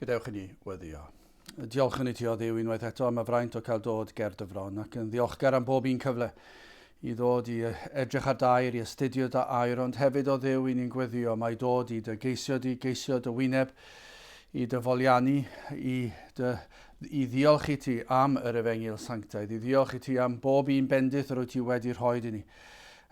Gadewch i ni weddio. Diolchwn i ti o Dduw unwaith eto am y fraint o cael dod ger dy fron ac yn ddiolchgar am bob un cyfle i ddod i edrych ar dair, i astudio dy air, ond hefyd o Dduw i ni'n gweddio mae dod i dy geisio di, geisio dy wyneb, i dy foliannu, i, dy, i ddiolch i ti am yr efengyl sanctaidd, i ddiolch i ti am bob un bendith yr wyt ti wedi rhoi i ni.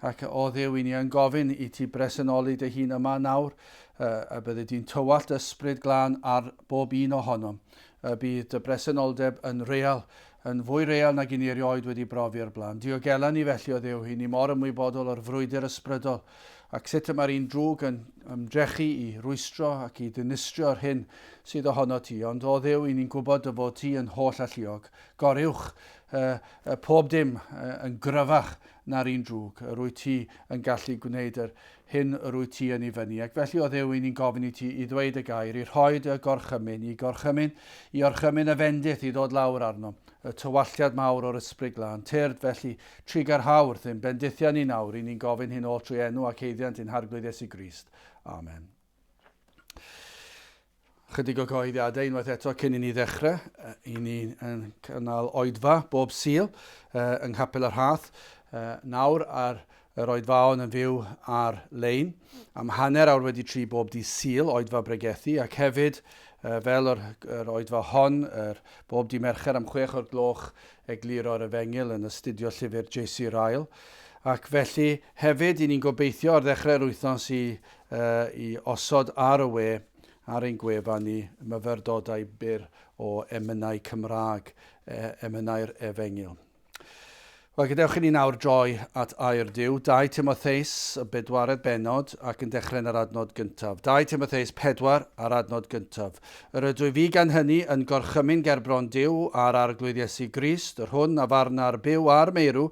Ac o Dduw, i ni yn gofyn i ti bresenoli dy hun yma nawr, y byddi di'n tywallt ysbryd glân ar bob un ohonom, y bydd dy bresenoldeb yn real, yn fwy real nag i ni erioed wedi brofi o'r blaen. Diogela ni felly, o Dduw, i ni mor ymwybodol o'r frwydr ysbrydol, ac sut y mae'r un drwg yn ymdrechu i rwystro ac i ddinistrio'r hyn sydd ohono ti. Ond, o Dduw, i ni'n gwybod dy fod ti yn holl alluog, goruwch pob dim yn gryfach na'r un drwg, yr wyt ti yn gallu gwneud yr hyn yr wyt ti yn ei fynnu. Ac felly, o Dduw, i ni'n gofyn i ti i ddweud y gair, i rhoi dy gorchymyn, i gorchymyn, i orchymyn y fendith i ddod lawr arno, y tywalltiad mawr o'r Ysbryd Glân. Tyrd, felly, trugarha wrthym, bendithia ni nawr, i ni'n gofyn hyn oll trwy enw ac eiddiant ein Harglwydd Iesu Grist. Amen. Chydig o gyhoeddiadau unwaith eto cyn i ni ddechrau. I ni yn cynnal oedfa bob Sul yng Nghapel y Rhath. Nawr ar yr oedfaon yn fyw ar-lein am 3:30 bob dydd Sul, oedfa bregethu, ac hefyd fel yr, yr oedfa hon, yr, bob dydd Mercher am 6 o'r gloch egluro'r efengyl yn astudio llyfr J.C. Ryle. Ac felly hefyd i ni'n gobeithio ar ddechrau'r wythnos i, uh, i osod ar y we ar ein gwefan ni myfyrdodau byr o emynau Cymraeg, e, emynau'r Efengyl. Wel, gadewch i ni nawr droi at air Duw. 2 Timotheus, y bedwaredd bennod, ac yn dechrau yn yr adnod gyntaf. 2 Timotheus 4 a'r adnod gyntaf. Yr ydw fi gan hynny yn gorchymyn gerbron Duw a'r Arglwydd Iesu Grist, yr hwn a farna'r byw a'r meirw,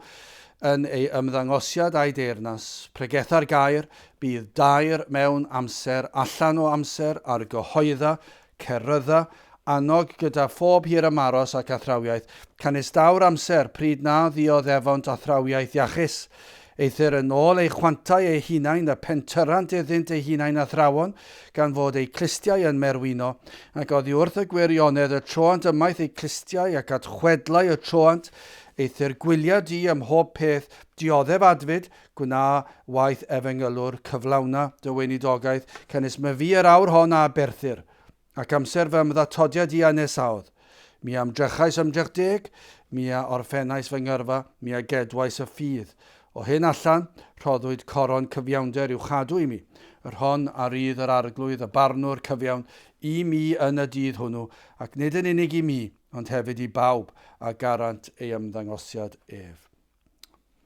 yn ei ymddangosiad a'i deyrnas, pregetha'r gair, Bydd dair mewn amser, allan o amser, argyhoedda, cerydda, annog gyda phob hir ymaros ac athrawiaeth, canys daw'r amser pryd na ddioddefont athrawiaeth iachus, eithr yn ôl eu chwantau eu hunain y pentyrrant iddynt eu hunain athrawon, gan fod eu clustiau yn merwino, ac oddi wrth y gwirionedd y troant ymaith eu clustiau ac at chwedlau y troant, eithr gwylia di ym mhob peth, dioddef adfyd, Gwna waith efengylwr, cyflawna dy weinidogaeth, canys myfi yr awr hon a aberthir, ac amser fy ymddatodiad i a nesaodd. Mi a ymdrechais ymdrech deg, mi a orffennais fy ngyrfa, mi a gedwais y ffydd. O hyn allan, rhoddwyd coron cyfiawnder i'w chadw i mi, yr hon a rydd yr Arglwydd, y barnwr cyfiawn, i mi yn y dydd hwnnw, ac nid yn unig i mi, ond hefyd i bawb a garant ei ymddangosiad ef.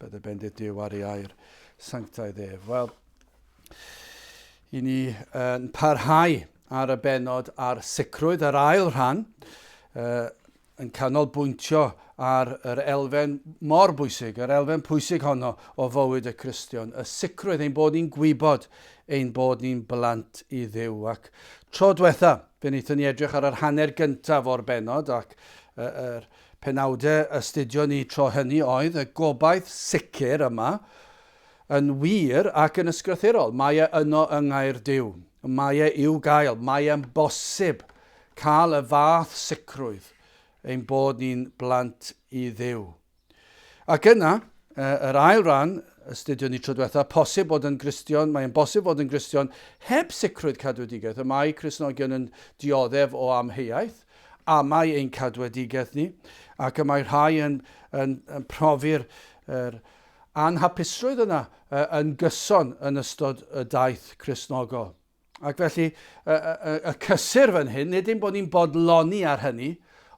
Bydde bendith Duw ar ei air sanctaidd ef. Wel, i ni yn parhau ar y benod ar sicrwydd, yr ail rhan, uh, yn canolbwyntio ar yr elfen mor bwysig, yr elfen pwysig honno o fywyd y Cristion, y sicrwydd ein bod ni'n gwybod ein bod ni'n blant i Dduw. Ac tro diwetha, fe wnaethon ni edrych ar yr hanner gyntaf o'r benod ac yr Penawdau astudio ni tro hynny oedd y gobaith sicr yma, yn wir ac yn ysgrythurol. Mae e yno yng Ngair Duw. Mae e i'w gael. Mae e'n bosib cael y fath sicrwydd ein bod ni'n blant i Dduw. Ac yna, yr ail ran, astudio ni tro diwetha, posib bod yn Gristion, mae'n bosib fod yn Gristion heb sicrwydd cadwedigaeth. Y mae Cristnogion yn dioddef o amheuaeth, amau ein cadwedigaeth ni, ac y mae rhai yn, yn, yn profi'r er, anhapusrwydd yna yn gyson yn ystod y daith Cristnogol. Ac felly, y, y, y cysur fan hyn, nid ein bod ni'n bodloni ar hynny,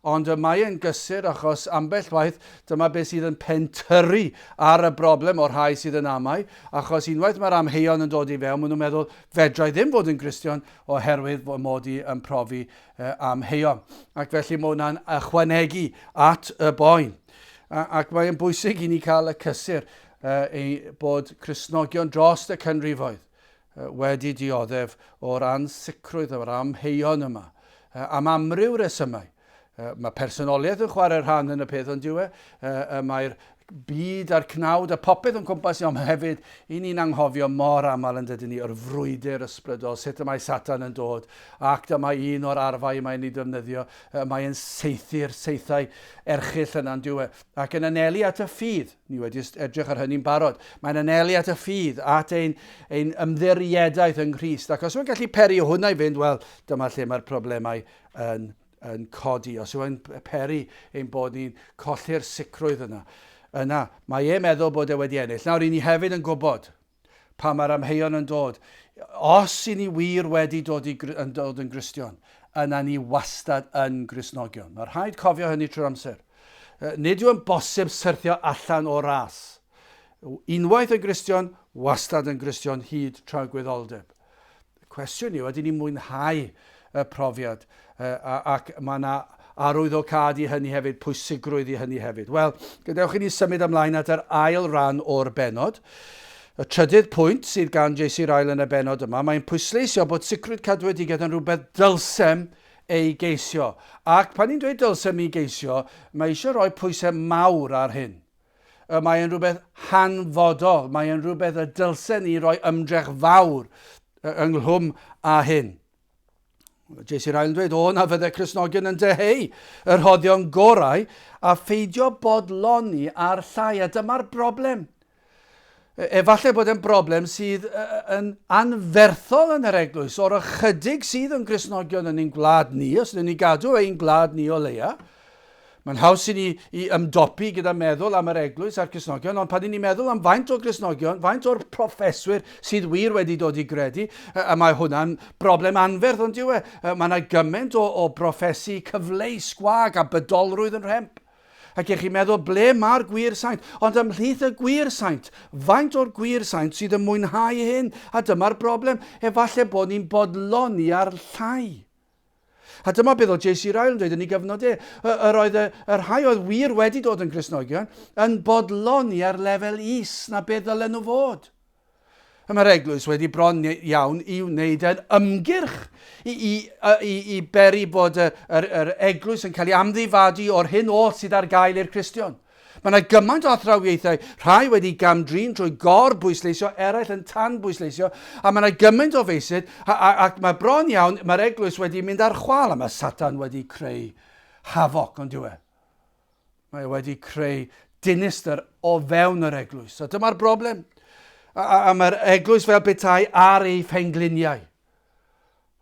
ond y mae yn gysur achos ambell waith dyma beth sydd yn pentyrru ar y broblem o'r rhai sydd yn amau, achos unwaith mae'r amheuon yn dod i fewn, maen nhw'n meddwl, fedra i ddim fod yn Gristion oherwydd fy mod i yn profi amheuon. Ac felly mae hwnna'n ychwanegu at y boen. Ac mae'n bwysig i ni cael y cysur ei bod Cristnogion dros y canrifoedd wedi dioddef o'r ansicrwydd o'r amheuon yma, am amryw resymau. Mae personoliaeth yn chwarae rhan yn y peth, ond dyw e? Mae'r byd a'r cnawd a popeth o'n cwmpas ni, ond hefyd i ni'n anghofio mor aml yn dydyn ni yr frwydr ysbrydol, sut y mae Satan yn dod, ac dyma un o'r arfau mae'n ei defnyddio, mae'n saethu'r saethau erchyll yna'n dyw e, ac yn anelu at y ffydd. Ni wedi edrych ar hynny'n barod. Mae'n anelu at y ffydd, at ein, ein ymddiriedaeth yng Nghrist. Ac os yw'n gallu peri hwnna i fynd, wel, dyma lle mae'r problemau yn, yn codi. Os yw'n peri ein bod ni'n colli'r sicrwydd yna, yna, mae e'n meddwl bod e wedi ennill. Nawr, i ni hefyd yn gwybod pan mae'r amheuon yn dod, os i ni wir wedi dod, i, yn dod yn Gristion, yna ni wastad yn Gristnogion. Mae rhaid cofio hynny trwy'r amser. Nid yw'n bosib syrthio allan o'r ras. Unwaith yn Gristion, wastad yn Gristion hyd tragwyddoldeb. Y cwestiwn yw, ydyn ni'n mwynhau y profiad? Ac mae yna arwyddocâd i hynny hefyd, pwysigrwydd i hynny hefyd. Wel, gadewch i ni symud ymlaen at yr ail ran o'r bennod. Y trydydd pwynt sydd gan JC Ryle yn y bennod yma, mae'n pwysleisio bod sicrwydd cadwedigaeth yn rhywbeth dylsem ei geisio. Ac pan ni'n dweud dylsem ei geisio, mae eisiau rhoi pwysau mawr ar hyn. Y mae yn rhywbeth hanfodol, mae yn rhywbeth y dylsen ni roi ymdrech fawr ynghlwm â hyn. J.C. Ryle yn dweud, o na fydde Cristnogion yn dyheu y rhoddion gorau a pheidio bodloni ar llai. A dyma'r broblem. E, efallai bod e'n broblem sydd yn anferthol yn yr eglwys, o'r ychydig sydd yn Gristnogion yn ein gwlad ni, os ydyn ni gadw ein gwlad ni o leia. Mae'n haws i ni i ymdopi gyda meddwl am yr eglwys a'r Cristnogion, ond pan i ni'n meddwl am faint o Gristnogion, faint o'r proffeswyr sydd wir wedi dod i gredu, a mae hwnna'n broblem anferth, ond yw e? Mae yna gymaint o, o broffesu cyfleus, gwag a bydolrwydd yn rhemp. Ac ych chi'n meddwl, ble mae'r gwir saint? Ond ymhlith y gwir saint, faint o'r gwir saint sydd yn mwynhau hyn? A dyma'r broblem, efallai bod ni'n bodloni ar llai. A dyma beth oedd J.C. Ryle yn dweud yn ei gyfnod e. Yr oedd y, y rhai oedd wir wedi dod yn Gristnogion yn bodloni ar lefel is na beth ddylen nhw fod. Y mae'r eglwys wedi bron iawn i wneud yn ymgyrch i, i, i, i beri bod y, yr, yr eglwys yn cael ei amddifadu o'r hyn oll sydd ar gael i'r Cristion. Mae yna gymaint o athrawiaethau, rhai wedi gam-drin trwy gor-bwysleisio, eraill yn tan-bwysleisio, a mae yna gymaint o feysydd, a, a, ac mae bron iawn, mae'r eglwys wedi mynd ar chwâl, a mae Satan wedi creu hafoc, ond yw e? Mae e wedi creu dinistr o fewn yr eglwys. A dyma'r broblem. A, a, a mae'r eglwys fel petai ar ei phengliniau.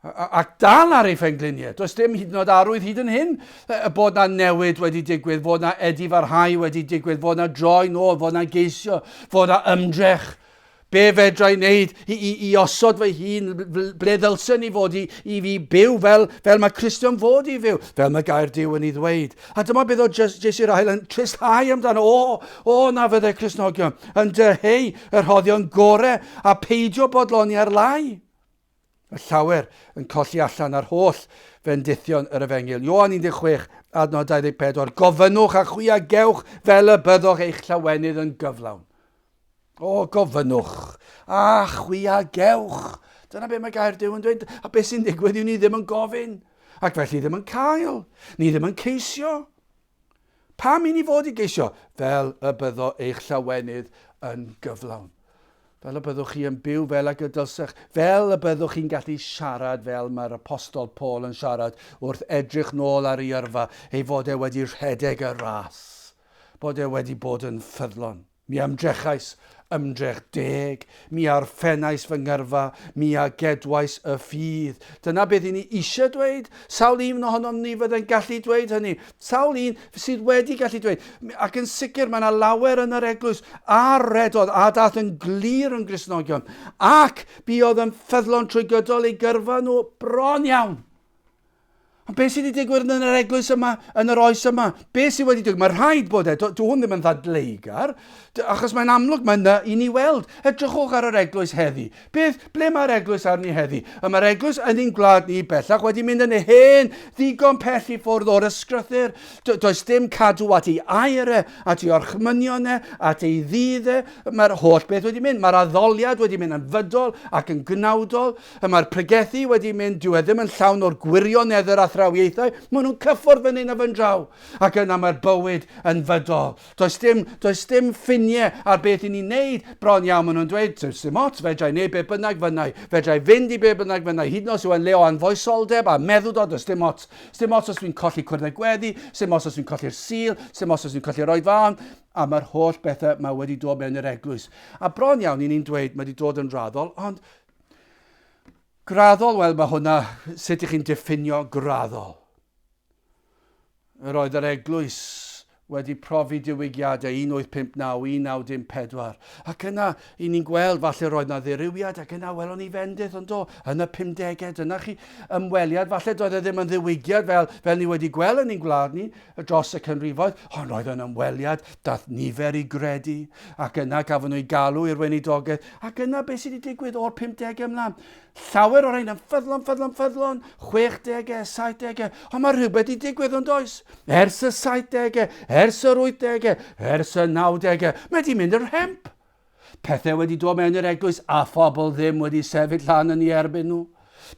Ac dal ar ei phengliniau. Does dim hyd yn oed arwydd hyd yn hyn y bod na newid wedi digwydd, fod na edifarhau wedi digwydd, fod na droi nôl, fod na geisio, fod na ymdrech. Be fedra i wneud i, i, i osod fy hun, ble ddylsen i fod i, i fi byw fel, fel mae Cristion fod i fyw, fel mae gair Duw yn ei ddweud. A dyma beth oedd J.C. Ryle yn tristhau amdano. O, o, na fydde Cristnogion yn dyheu y rhoddion gore a peidio bodloni ar lai. Mae llawer yn colli allan ar holl fendithion yr efengyl. Ioan 16, adnod 24, Gofynnwch a chwi a gewch fel y byddwch eich llawenydd yn gyflawn. O, gofynnwch a chwi a gewch. Dyna beth mae gair Duw yn dweud. A beth sy'n digwydd yw ni ddim yn gofyn, ac felly ddim yn cael. Ni ddim yn ceisio. Pam i ni fod i geisio? Fel y byddo eich llawenydd yn gyflawn. Fel y byddwch chi yn byw fel ag y dylsech, fel y byddwch chi'n gallu siarad fel mae'r apostol Paul yn siarad wrth edrych nôl ar ei yrfa, ei fod e wedi rhedeg y ras, bod e wedi bod yn ffyddlon. Mi ymdrechais ymdrech deg, mi a orffennais fy ngyrfa, mi a gedwais y ffydd. Dyna beth i ni eisiau dweud. Sawl un ohonom ni fydde'n gallu dweud hynny. Sawl un sydd wedi gallu dweud. Ac yn sicr mae yna lawer yn yr eglwys a redodd a daeth yn glir yn Gristnogion ac buodd yn ffyddlon trwy gydol eu gyrfa nhw bron iawn. Ond beth sydd wedi digwydd yn yr eglwys yma, yn yr oes yma? Beth sydd wedi digwydd? Mae rhaid bod e, dwi hwn ddim yn ddadleugar, achos mae'n amlwg, mae'n yna i ni weld. Edrychwch ar yr eglwys heddi. Beth, ble mae'r eglwys arni heddi? Y mae'r eglwys yn ein gwlad ni bellach wedi mynd yn hen ddigon pell i ffwrdd o'r ysgrythur. Does dim cadw at ei air e, at ei orchmynion e, at ei ddydd e. Mae'r holl beth wedi mynd. Mae'r addoliad wedi mynd yn fydol ac yn gnawdol. Y mae'r pregethu wedi mynd, dyw e ddim yn llawn o'r gwirionedd yr athrawiaeth. athrawiaethau, maen nhw'n cyffwrdd fan hyn a fan draw. Ac yna mae'r bywyd yn fydol. Does dim, does dim ffiniau ar beth i ni'n neud. Bron iawn maen nhw'n dweud, does dim ots, fedra i neud be bynnag fynnai. Fedra i fynd i be bynnag fynnai. Hyd yn oed os yw e'n le o anfoesoldeb a meddwdod, does dim ots. Dim ots os dwi'n colli cwrdd â gweddi, dim ots os dwi'n colli'r Sul, dim ots os dwi'n colli'r oedfaon, a mae'r holl bethau mae wedi dod mewn i'r eglwys. A bron iawn i ni'n dweud mae wedi dod yn raddol, ond graddol, wel mae hwnna, sut ych chi'n diffinio graddol? Yr oedd yr eglwys wedi profi diwygiadau 1859, 1914. Ac yna, i ni'n gweld, falle roedd na ddirywiad, ac yna welon ni fendith, ond do, yn y 50au, dyna chi ymweliad, falle doedd e ddim yn ddiwygiad fel, fel ni wedi gweld yn ein gwlad ni dros y canrifoedd, ond roedd yn ymweliad, dath nifer i gredu, ac yna gafon nhw eu galw i'r weinidogaeth, ac yna beth sydd wedi digwydd o'r 50au ymlaen? Llawer o'r rhain yn ffyddlon, ffyddlon, ffyddlon, 60au, 70au, ond mae rhywbeth wedi digwydd ond oes? Ers y 70au, ers yr 80au, ers y 90au, mae wedi mynd yn rhemp. Pethau wedi dod mewn i'r eglwys a phobl ddim wedi sefyll lan yn ei erbyn nhw.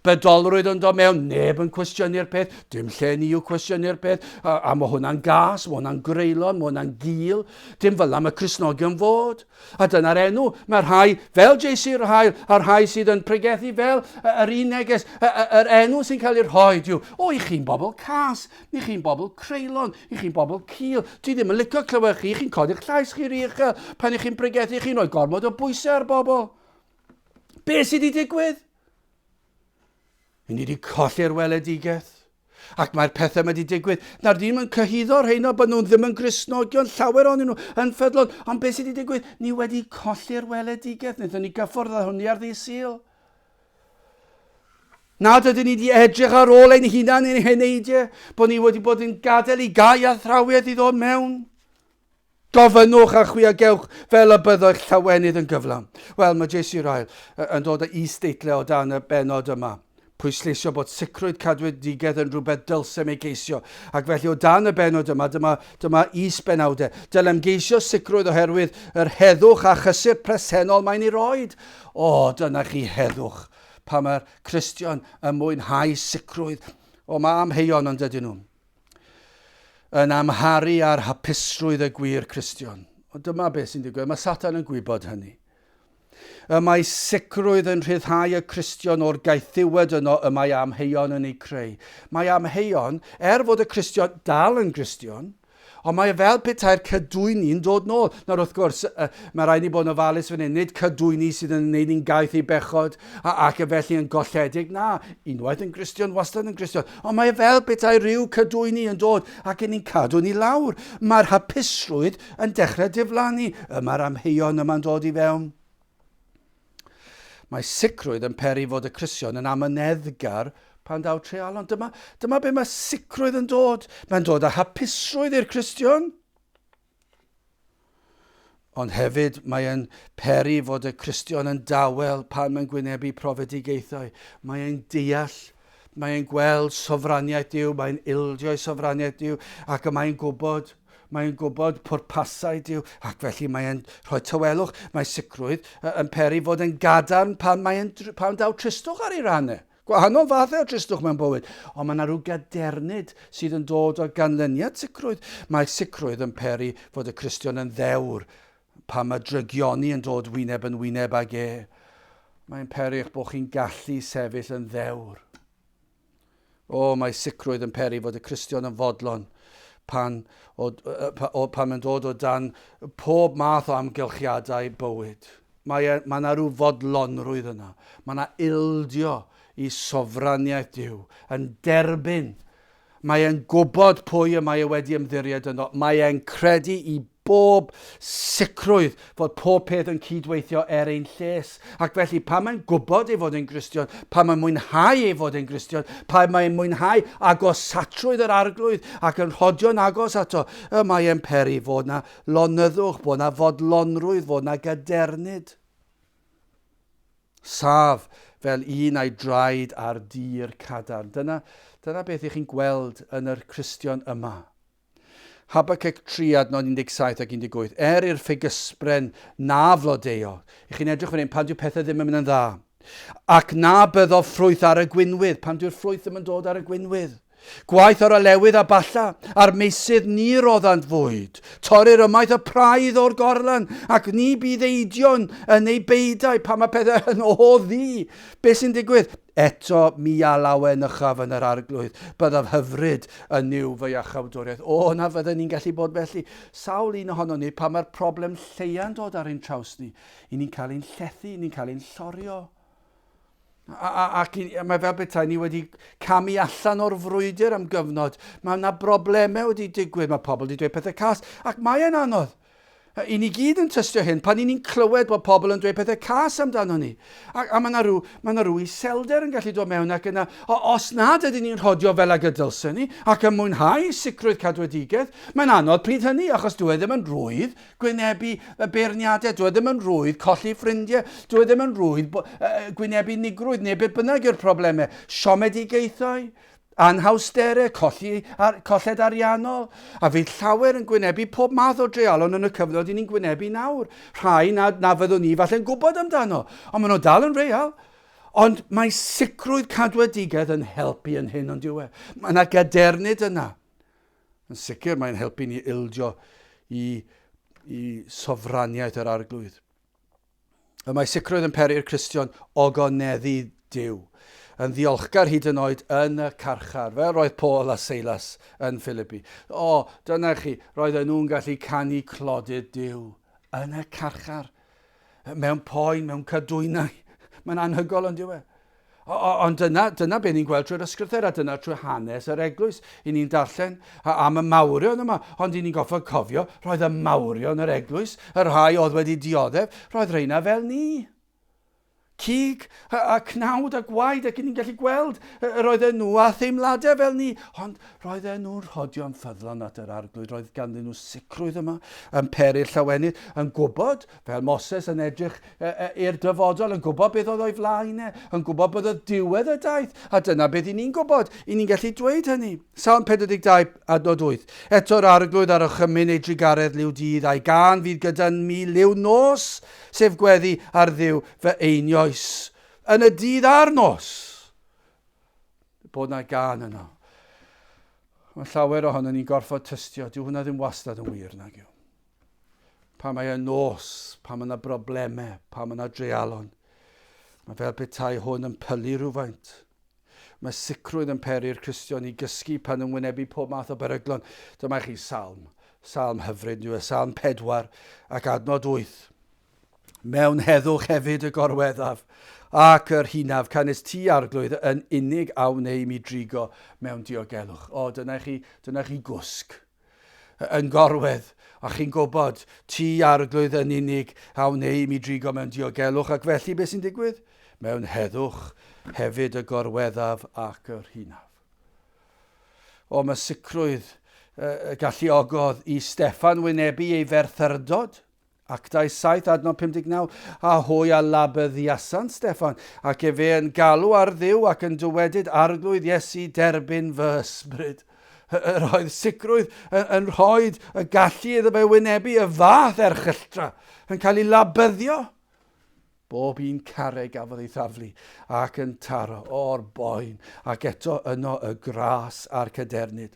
Bedolrwydd yn dod mewn, neb yn cwestiynu'r peth, dim lle ni yw cwestiynu'r peth, a, a mae hwnna'n gas, mae hwnna'n greulon, mae hwnna'n gul, dim fel am y Cristnogion fod. A dyna'r enw. Mae rhai fel JC Rhael a rhai sydd yn pregethu fel yr un neges, yr enw sy'n cael ei rhoi yw, o, i chi'n bobl cas, i chi'n bobl creulon, i chi'n bobl cul, dwi ddim yn licio clywed chi, chi'n codi'ch llais chi rhy uchel, pan i chi'n pregethu, chi'n rhoi gormod o bwysau ar bobl. Be sydd wedi digwydd? I ni wedi colli'r weledigaeth. Ac mae'r pethau yma wedi digwydd. Nawr, ddim yn cyhuddo rheina bod nhw'n ddim yn Gristnogion, llawer ohonyn nhw yn ffyddlon. Ond beth sydd wedi digwydd? Ni wedi colli'r weledigaeth. Wnaethon ni gyffwrdd â hwnni ar ddydd Sul. Nad ydyn ni wedi edrych ar ôl ein hunan ein heneidiau, bod ni wedi bod yn gadael i gau athrawiaeth i ddod mewn. Gofynnwch a chwi a gewch fel y byddo eich llawenydd yn gyflawn. Wel, mae JC Ryle yn dod â is-deitlau o dan y bennod yma. Pwysleisio bod sicrwydd cadwedigaeth yn rhywbeth dylsem ei geisio. Ac felly o dan y bennod yma, dyma, dyma is-benawdau. Dylem geisio sicrwydd oherwydd yr heddwch a chysur presennol mae'n ei roed. O, dyna chi heddwch. Pa mae'r Cristion yn mwynhau sicrwydd. O, mae amheuon ond ydyn nhw. yn amharu ar hapusrwydd y gwir Cristion. Ond dyma beth sy'n digwydd. Mae Satan yn gwybod hynny. Y mae sicrwydd yn rhyddhau y Cristion o'r gaethiwed yno y mae amheuon yn ei creu. Mae amheuon, er fod y Cristion dal yn Gristion, Ond mae e fel petai'r cadwyni'n dod nôl. Nawr wrth gwrs, mae rhaid ni bod yn ofalus fan hyn, nid cadwyni sydd yn gwneud ni'n gaeth i bechod ac y felly yn golledig. Na, unwaith yn Gristion, wastad yn Gristion. Ond mae e fel petai rhyw cadwyni yn dod ac yn ni'n cadw ni lawr. Mae'r hapusrwydd yn dechrau diflannu. Y mae'r amheuon yma'n dod i fewn. Mae sicrwydd yn peri fod y Cristion yn amyneddgar pan daw treialon. Dyma, dyma be mae sicrwydd yn dod. Mae'n dod â hapusrwydd i'r Cristion. Ond hefyd mae'n peri fod y Cristion yn dawel pan mae'n gwynebu profedigaethau. Mae'n deall, mae'n gweld sofraniaeth Duw, mae'n ildio i sofraniaeth Duw, ac y mae'n gwybod Mae'n gwybod pwrpasau Duw, ac felly mae'n rhoi tawelwch. Mae sicrwydd yn peri fod yn gadarn pan, mae'n, pan daw tristwch ar ei ran e. Gwahanol fathau o tristwch mewn bywyd, ond mae yna rhyw gadernid sydd yn dod o ganlyniad sicrwydd. Mae sicrwydd yn peri fod y Cristion yn ddewr pan mae drygioni yn dod wyneb yn wyneb ag e. Mae'n peri eich bod chi'n gallu sefyll yn ddewr. O, mae sicrwydd yn peri fod y Cristion yn fodlon pan, o, o, pan mae'n dod o dan pob math o amgylchiadau bywyd. Mae, e, mae yna rhyw fodlonrwydd yna. Mae yna ildio i sofraniaeth Duw, yn derbyn. Mae e'n gwybod pwy y mae e wedi ymddiried yno. Mae e'n credu i bob sicrwydd fod pob peth yn cydweithio er ein lles. Ac felly, pan mae'n gwybod ei fod yn Gristion, pan mae'n mwynhau ei fod yn Gristion, pan mae'n mwynhau agosatrwydd yr Arglwydd ac yn rhodio'n agos ato, y mae e'n peri fod na lonyddwch, bod na fodlonrwydd, fod na gadernid. Saf fel un a'i draed ar dir cadarn. Dyna, dyna beth ych chi'n gweld yn yr Cristion yma. Habacuc 3 adnod 17 ac 18. Er i'r ffigysbren na flodeuo. I chi'n edrych fan hyn pan dyw pethau ddim yn mynd yn dda. Ac na byddo ffrwyth ar y gwinwydd, pan dyw'r ffrwyth ddim yn dod ar y gwinwydd. Gwaith o'r olewydd a balla, a'r meysydd ni roddant fwyd. Torrir ymaith y praidd o'r gorlan, ac ni bydd eidion yn ei beidau pan mae pethau yn o ddu. Be sy'n digwydd? Eto mi a lawenychaf yn yr Arglwydd, byddaf hyfryd yn Nuw fy iachawdwriaeth. O, na fydden ni'n gallu bod felly. Sawl un ohonon ni, pan mae'r problem lleia'n dod ar ein traws ni, i ni'n cael ein llethu, ni'n cael ein llorio. A, a, ac i, mae fel petai ni wedi camu allan o'r frwydr am gyfnod. Mae yna broblemau wedi digwydd, mae pobl wedi dweud pethau cas, ac mae e'n anodd. I ni gyd yn tystio hyn, pan i ni'n clywed bod pobl yn dweud pethau cas amdano ni. A, a mae yna rhyw, mae yna rhyw iselder yn gallu dod mewn ac yna, o, os nad ydyn ni'n rhodio fel ag y dylsen ni, ac yn mwynhau sicrwydd cadwedigaeth, mae'n anodd pryd hynny, achos dyw e ddim yn rhwydd gwynebu y beirniadau, dyw e ddim yn rhwydd colli ffrindiau, dyw e ddim yn rhwydd gwynebu unigrwydd neu beth bynnag yw'r problemau, siomedigaethau, anhawsterau, colli, ar, colled ariannol, a fydd llawer yn gwynebu pob math o dreialon yn y cyfnod i ni'n gwynebu nawr. Rhai na, na fyddwn ni falle'n gwybod amdano, ond maen nhw dal yn real. Ond mae sicrwydd cadwedigaeth yn helpu yn hyn ond yw e. Mae yna gadernid yna. Yn sicr mae'n helpu ni ildio i, i sofraniaeth yr arglwydd. Y mae sicrwydd yn peri'r Cristion ogoneddu Duw, yn ddiolchgar hyd yn oed yn y carchar, fel roedd Paul a Seilas yn Philippi. O, dyna chi, roedden nhw'n gallu canu clodydd Duw yn y carchar, mewn poen, mewn cadwynau. Mae'n anhygoel ond yw e? Ond dyna, dyna be ni'n gweld trwy'r ysgrythyr a dyna trwy hanes yr eglwys. I ni'n darllen am y mawrion yma, ond i ni'n goffod cofio, roedd y mawrion yr eglwys, y rhai oedd wedi dioddef, roedd rheina fel ni. Cig a, a cnawd a gwaed ac i ni'n gallu gweld yr oedden nhw a theimladau fel ni, ond roedden nhw'n rhodio'n ffyddlon at yr arglwydd, roedd ganddyn nhw sicrwydd yma, yn peri'r llawenydd, yn gwybod, fel Moses yn edrych i'r dyfodol, yn gwybod beth oedd o'i flaen e, yn gwybod bod oedd diwedd y daith, a dyna beth i ni'n gwybod, i ni'n gallu dweud hynny. Salm 42, adnod 8. Eto'r arglwydd ar ochymyn ei drugaredd liw dydd, a'i gân fydd gyda mi liw nos, sef gweddi ar Dduw fy einioes, yn y dydd a'r nos. Bod na gân yno. Mae llawer ohono ni'n gorfod tystio, dyw hwnna ddim wastad yn wir, nag yw. Pan mae y nos, pan mae yna broblemau, pan mae yna dreialon, mae fel petai hwn yn pylu rhywfaint. Mae sicrwydd yn peri'r Cristion i gysgu pan yn wynebu pob math o beryglon. Dyma i chi salm, salm hyfryd, yw e, salm 4 ac adnod 8. Mewn heddwch hefyd y gorweddaf, ac yr hunaf, canys ti, Arglwydd, yn unig a wnei mi drigo mewn diogelwch. O, dyna chi, dyna chi gwsg. Yn gorwedd, a chi'n gwybod, ti, Arglwydd, yn unig a wnei mi drigo mewn diogelwch, ac felly beth sy'n digwydd? Mewn heddwch hefyd y gorweddaf ac yr hunaf. O, mae sicrwydd y galluogodd i Steffan wynebu ei ferthyrdod. Actau 7, adnod 59, A hwy a labyddiasant Steffan, ac efe yn galw ar Dduw ac yn dywedyd, Arglwydd Iesu, derbyn fy ysbryd. Yr oedd sicrwydd yn rhoi y gallu iddo fe wynebu y fath erchylltra, yn cael ei labyddio. Bob un carreg gafodd ei thaflu ac yn taro o'r boen, ac eto yno y gras a'r cadernid.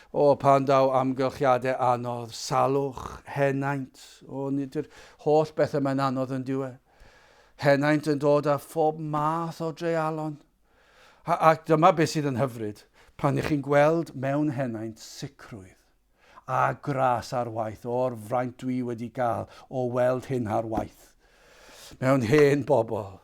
O, pan daw amgylchiadau anodd, salwch, henaint, o, nid yw'r holl beth yma'n anodd yn diwe. Henaint yn dod â phob math o dreialon. A, ac dyma beth sydd yn hyfryd, pan ych chi'n gweld mewn henaint sicrwydd a gras ar waith o'r fraint dwi wedi gael o weld hyn ar waith mewn hen bobl.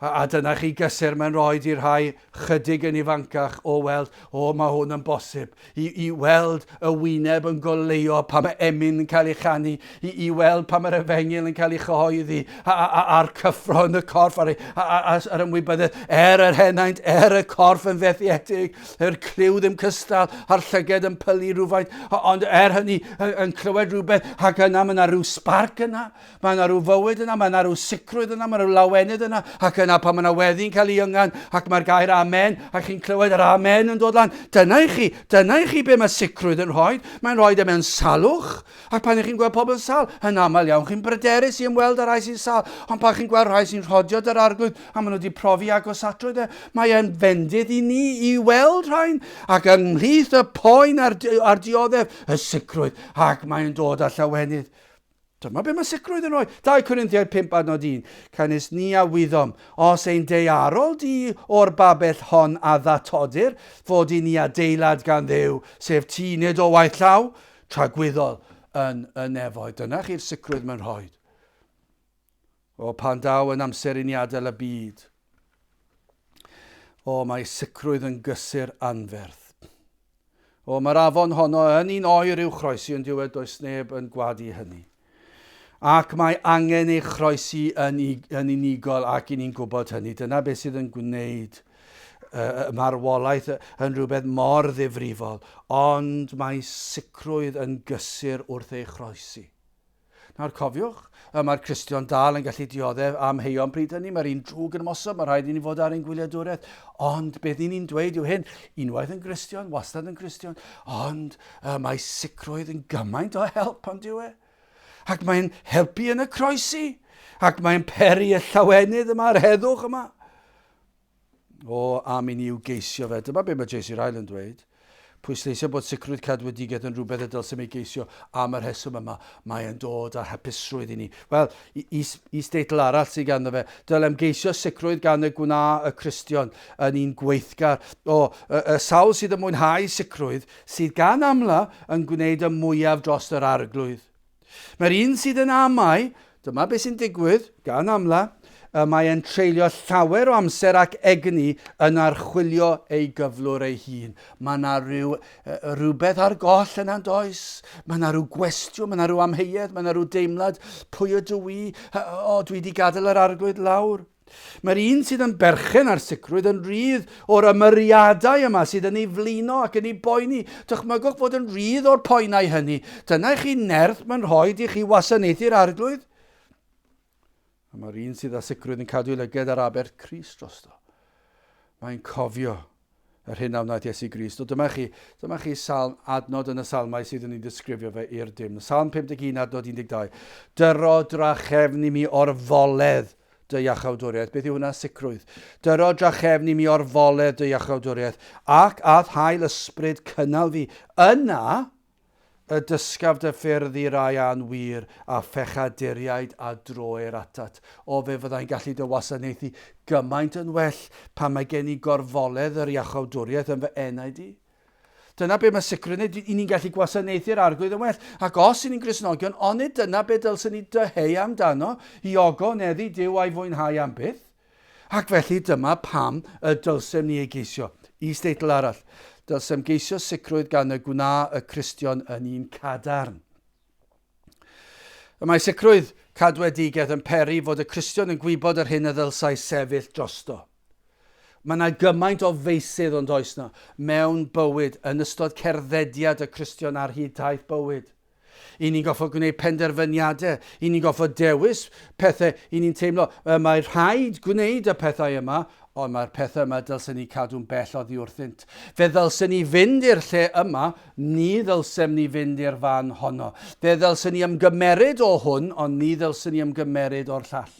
A, a dyna chi gysur mae'n rhoi i'r rhai chydig yn ifancach o weld, o mae hwn yn bosib, i, i weld y wyneb yn goleuo pan mae emyn yn cael ei chanu, i, i weld pan mae'r efengyl yn cael ei chyhoeddi, a, a, a'r cyffro yn y corff, a'r, a'r ymwybyddiaeth, er yr henaint, er y corff yn fethiedig, Yr clyw ddim cystal, a'r llyged yn pylu rhywfaint, ond er hynny yn clywed rhywbeth, ac yna mae yna rhyw sbarc yna, mae yna rhyw fywyd yna, mae yna rhyw sicrwydd yna, mae yna rhyw lawenydd yna, ac yna yna pan mae yna weddi'n cael ei yngan ac mae'r gair amen ac chi'n clywed yr amen yn dod lan. Dyna i chi, dyna i chi be mae sicrwydd yn rhoi. Mae'n rhoi e mewn salwch. Ac pan ych chi'n gweld pobl yn sal, yn aml iawn chi'n bryderus i ymweld â rhai sy'n sal, ond pan chi'n gweld rhai sy'n rhodio dy'r arglwydd a maen nhw wedi profi agosatrwydd e, mae e'n fendith i ni i weld rhain, ac ymhlith y poen a'r, a'r dioddef, y sicrwydd, ac mae'n dod â llawenydd. Dyma be mae sicrwydd yn rhoi. 2 Corinthiaid 5 adnod 1. Canys ni a wyddom, os ein daearol di o'r babell hon a ddatodir, fod i ni adeilad gan Dduw, sef tŷ nid o waith llaw, tragwyddol yn y nefoedd. Dyna chi'r sicrwydd mae'n rhoi. O, pan daw yn amser i ni adael y byd. O, mae sicrwydd yn gysur anferth. O, mae'r afon honno yn un oer i'w chroesi yn diwedd does neb yn gwadu hynny. Ac mae angen ei chroesi yn, yn unigol ac i ni'n gwybod hynny. Dyna beth sydd yn gwneud y marwolaeth yn rhywbeth mor ddifrifol, ond mae sicrwydd yn gysur wrth ei chroesi. Nawr cofiwch, y mae'r Cristion dal yn gallu dioddef amheuon pryd hynny, mae'r un drwg yn ymosod, mae rhaid i ni fod ar ein gwyliadwriaeth. Ond beth ni'n dweud yw hyn, unwaith yn Gristion, wastad yn Gristion, ond y mae sicrwydd yn gymaint o help, ond yw e? Ac mae'n helpu yn y croesi, ac mae'n peri y llawenydd yma, yr heddwch yma. O, am i ni i'w geisio fe. Dyma be mae J.C. Ryle yn dweud. Pwysleisio bod sicrwydd cadwedigaeth yn rhywbeth y dylsem ei geisio am y rheswm yma. Mae e'n dod â hapusrwydd i ni. Wel, is-deitl arall sydd ganddo fe. Dylem geisio sicrwydd gan y gwna y Cristion yn un gweithgar. O, y, y sawl sydd yn mwynhau sicrwydd, sydd gan amla yn gwneud y mwyaf dros yr arglwydd. Mae'r un sydd yn amau, dyma beth sy'n digwydd, gan amla, y mae e'n treulio llawer o amser ac egni yn archwilio ei gyflwr ei hun. Mae yna rhyw, rhywbeth ar goll yna, does? Mae yna rhyw gwestiwn, mae yna rhyw amheuaeth, mae yna rhyw deimlad, pwy ydw i? O, dwi wedi gadael yr arglwydd lawr. Mae'r un sydd yn berchen ar sicrwydd yn rhydd o'r ymyriadau yma sydd yn ei flino ac yn ei boeni. Dychmygwch fod yn rhydd o'r poenau hynny. Dyna i chi nerth mae'n rhaid i chi wasanaethu'r arglwydd. A mae'r un sydd â sicrwydd yn cadw ei lyged ar aberth Crist drosto. Mae'n cofio yr hyn a wnaeth Iesu Grist. O, dyma chi, dyma chi salm, adnod yn y salmau sydd yn ei ddisgrifio fe i'r dim. Salm 51, adnod 12. Dyro drachefn i mi orfoledd dy iachawdwriaeth. Beth yw hwnna? Sicrwydd. Dyro drachefn i mi orfoledd dy iachawdwriaeth, ac a'th hael ysbryd cynnal fi. Yna, Y dysgaf dy ffyrdd i rai a'n wir, a phechaduriaid a droer atat. O, fe fyddai'n gallu dy wasanaethu gymaint yn well pan mae gen i gorfoledd yr iachawdwriaeth yn fy enaid i. Dyna be mae sicrwydd yn i ni'n gallu gwasanaethu'r Arglwydd yn well. Ac os i ni'n Gristnogion, onid dyna be dylsen ni dyheu amdano, i ogoneddu Duw a'i fwynhau am byth? Ac felly dyma pam y dylsem ni ei geisio. Is-deitl arall, Dylsem geisio sicrwydd gan y gwna y Cristion yn un cadarn. Y mae sicrwydd cadwedigaeth yn peri fod y Cristion yn gwybod yr hyn y ddylsai sefyll drosto. Mae yna gymaint o feysydd ond oes na mewn bywyd yn ystod cerddediad y Cristion ar hyd taith bywyd. I ni'n goffod gwneud penderfyniadau, i ni'n goffod dewis pethau, i ni'n teimlo, y mae rhaid gwneud y pethau yma, ond mae'r pethau yma dylsen ni cadw'n bell oddi wrthynt. Fe ddylsen ni fynd i'r lle yma, ni ddylsem ni fynd i'r fan honno. Fe ddylsen ni ymgymeryd o hwn, ond ni ddylsen ni ymgymeryd o'r llall.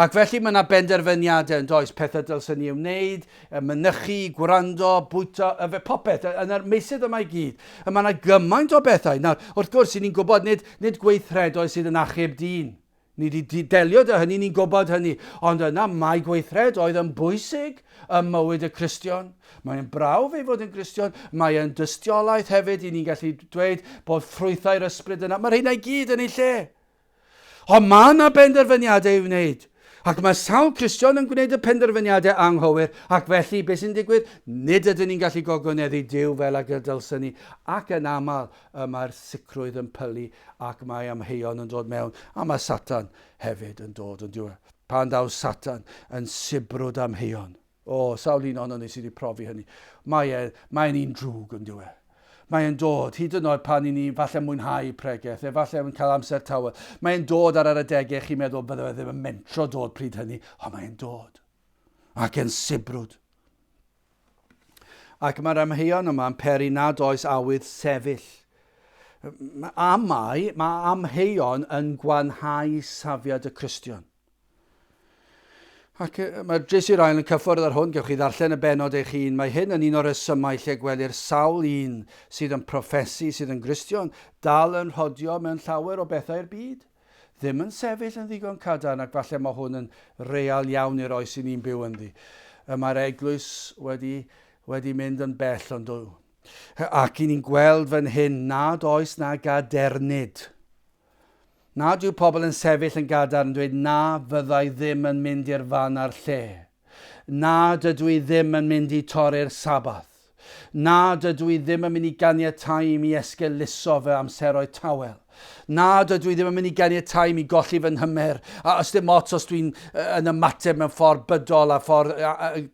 Ac felly mae yna benderfyniadau yn does, pethau dylsen ni ei wneud, mynychu, gwrando, bwyta, yfed, popeth, yn yr meysydd yma i gyd. Y mae yna gymaint o bethau. Nawr, wrth gwrs, i ni'n gwybod nid, nid gweithredoedd sydd yn achub dyn. Ni wedi delio dy hynny, ni'n gwybod hynny. Ond yna mae gweithredoedd yn bwysig ym mywyd y Cristion. Mae'n brawf ei fod yn Gristion, mae yn dystiolaeth hefyd i ni'n gallu dweud bod ffrwythau'r ysbryd yna. Mae'r hynna i gyd yn ei lle. Ond mae yna benderfyniadau i'w wneud. Ac mae sawl Cristion yn gwneud y penderfyniadau anghywir, ac felly beth sy'n digwydd? Nid ydyn ni'n gallu gogoneddu Duw fel ag y dylsen ni, ac yn aml y mae'r sicrwydd yn pylu ac mae amheuon yn dod mewn, a mae Satan hefyd yn dod yn diwedd. Pan ddaw Satan yn sibrwd amheuon. O, sawl un ohonon ni sydd wedi profi hynny. Mae e, mae'n un drwg yn dyw e. Mae e'n dod, hyd yn oed pan i ni falle mwynhau pregeth, efallai yn cael amser tawel. Mae e'n dod ar yr adegau chi'n meddwl bydde fe ddim yn mentro dod pryd hynny, ond mae e'n dod. Ac yn sibrwd. Ac mae'r amheuon yma yn peri nad oes awydd sefyll. Amau, mae amheuon yn gwanhau safiad y Cristion. Ac mae J.C. Ryle yn cyffwrdd ar hwn, gewch chi ddarllen y bennod eich hun. Mae hyn yn un o'r rhesymau lle gwelir sawl un sydd yn proffesu, sydd yn Gristion, dal yn rhodio mewn llawer o bethau'r byd. Ddim yn sefyll yn ddigon cadarn ac falle mae hwn yn real iawn i'r oes i ni'n byw ynddi. Y mae'r eglwys wedi, wedi mynd yn bell ond do. Ac i ni'n gweld fan hyn nad oes na gadernid. Nad yw pobl yn sefyll yn gadarn yn dweud na fyddai ddim yn mynd i'r fan a'r lle. Na, dydw i ddim yn mynd i torri'r Sabath. Na, dydw i ddim yn mynd i ganiatáu i mi esgeuluso fy amseroedd tawel. Na, dydw i ddim yn mynd i ganiatáu i mi golli fy nhymer, a os dim ots os dwi'n yn ymateb mewn ffordd bydol a ffordd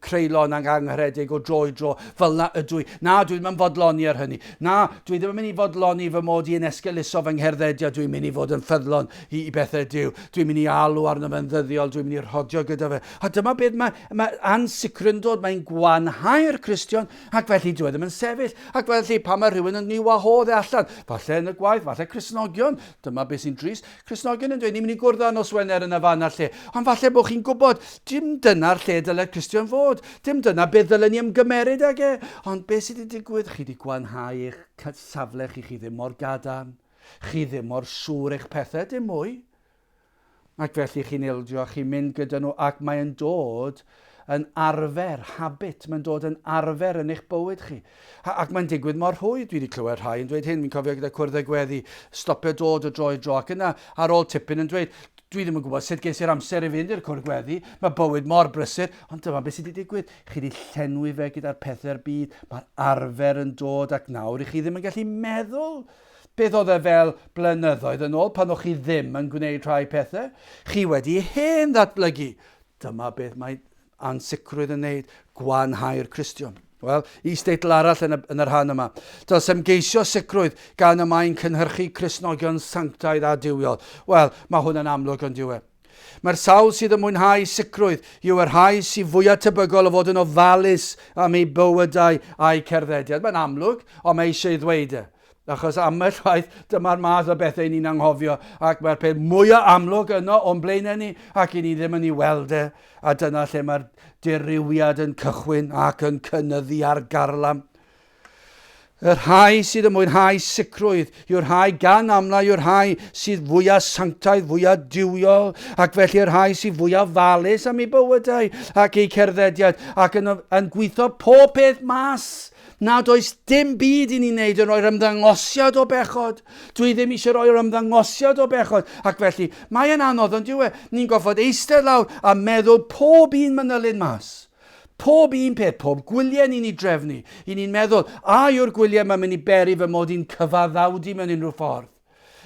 creulon ac angharedig o dro i dro, fel na ydw i. Na, dwi ddim yn fodloni ar hynny. Na, dwi ddim yn mynd i fodloni fy mod i yn esgeuluso fy ngherddediad, dwi'n mynd i fod yn ffyddlon i, i bethau Duw. Dwi'n mynd i alw arno fe'n ddyddiol, dwi'n mynd i rhodio gyda fe. A dyma beth mae, mae ansicrwyndod, mae'n gwanhau'r Cristion, ac felly dyw e ddim yn sefyll. Ac felly pan mae rhywun yn ei wahodd e allan, falle yn y gwaith, falle Cristnogion, dyma beth sy'n drist, Cristnogion yn dweud, ni'n mynd i gwrdd â nos Wener yn y fan a'r lle. Ond falle bod chi'n gwybod, dim dyna'r lle dyle'r Cristion fod, dim dyna beth ddylen ni ymgymeryd ag e. Ond beth sydd wedi digwydd? Chi wedi gwanhau eich safle chi, chi ddim mor gadarn. Chi ddim mor siŵr eich pethau, dim mwy. Ac felly chi'n ildio a chi'n mynd gyda nhw ac mae'n dod yn arfer, habit, mae'n dod yn arfer yn eich bywyd chi. Ac mae'n digwydd mor rhwydd, dwi wedi clywed rhai yn dweud hyn, fi'n cofio gyda cwrdd y gweddi, stopio dod o dro i dro, ac yna ar ôl tipyn yn dweud, dwi ddim yn gwybod sut ges i'r amser i fynd i'r cwrdd gweddi, mae bywyd mor brysur, ond dyma beth sydd wedi digwydd, chi wedi llenwi fe gyda'r pethau'r byd, mae'r arfer yn dod ac nawr i chi ddim yn gallu meddwl Beth oedd e fel blynyddoedd yn ôl pan o'ch chi ddim yn gwneud rhai pethau? Chi wedi hen ddatblygu. Dyma beth mae ansicrwydd yn wneud, gwanhau'r Cristion. Wel, is-deitl arall yn y, yn y rhan yma. Dylsem geisio sicrwydd gan y mae'n cynhyrchu Cristnogion sanctaidd a duwiol. Wel, mae hwn yn amlwg yn diwe. Mae'r sawl sydd yn mwynhau sicrwydd yw y rhai sydd fwyaf tebygol o fod yn ofalus am eu bywydau a'u cerddediad. Mae'n amlwg, ond mae eisiau ei ddweud e. Achos ambell waith, dyma'r math o bethau ni'n anghofio, ac mae'r peth mwyaf amlwg yno o'n blaenau ni, ac i ni ddim yn ei weld e. A dyna lle mae'r dirywiad yn cychwyn ac yn cynyddu ar garlam. Y rhai sydd yn mwynhau sicrwydd yw'r rhai gan amla yw'r rhai sydd fwyaf sanctaidd, fwyaf duwiol, ac felly y rhai sydd fwyaf falus am eu bywydau ac eu cerddediad, ac yn, yn gweithio pob peth mas nad oes dim byd i ni wneud yn rhoi'r ymddangosiad o bechod. Dwi ddim eisiau rhoi'r ymddangosiad o bechod. Ac felly, mae e'n anodd, ond yw e? Ni'n gorfod eistedd lawr a meddwl pob un manylyn mas. Pob un peth, pob gwyliau ni'n ei drefnu, i ni'n meddwl, a yw'r gwyliau yma'n mynd i beri fy mod i'n cyfaddawdu mewn unrhyw ffordd?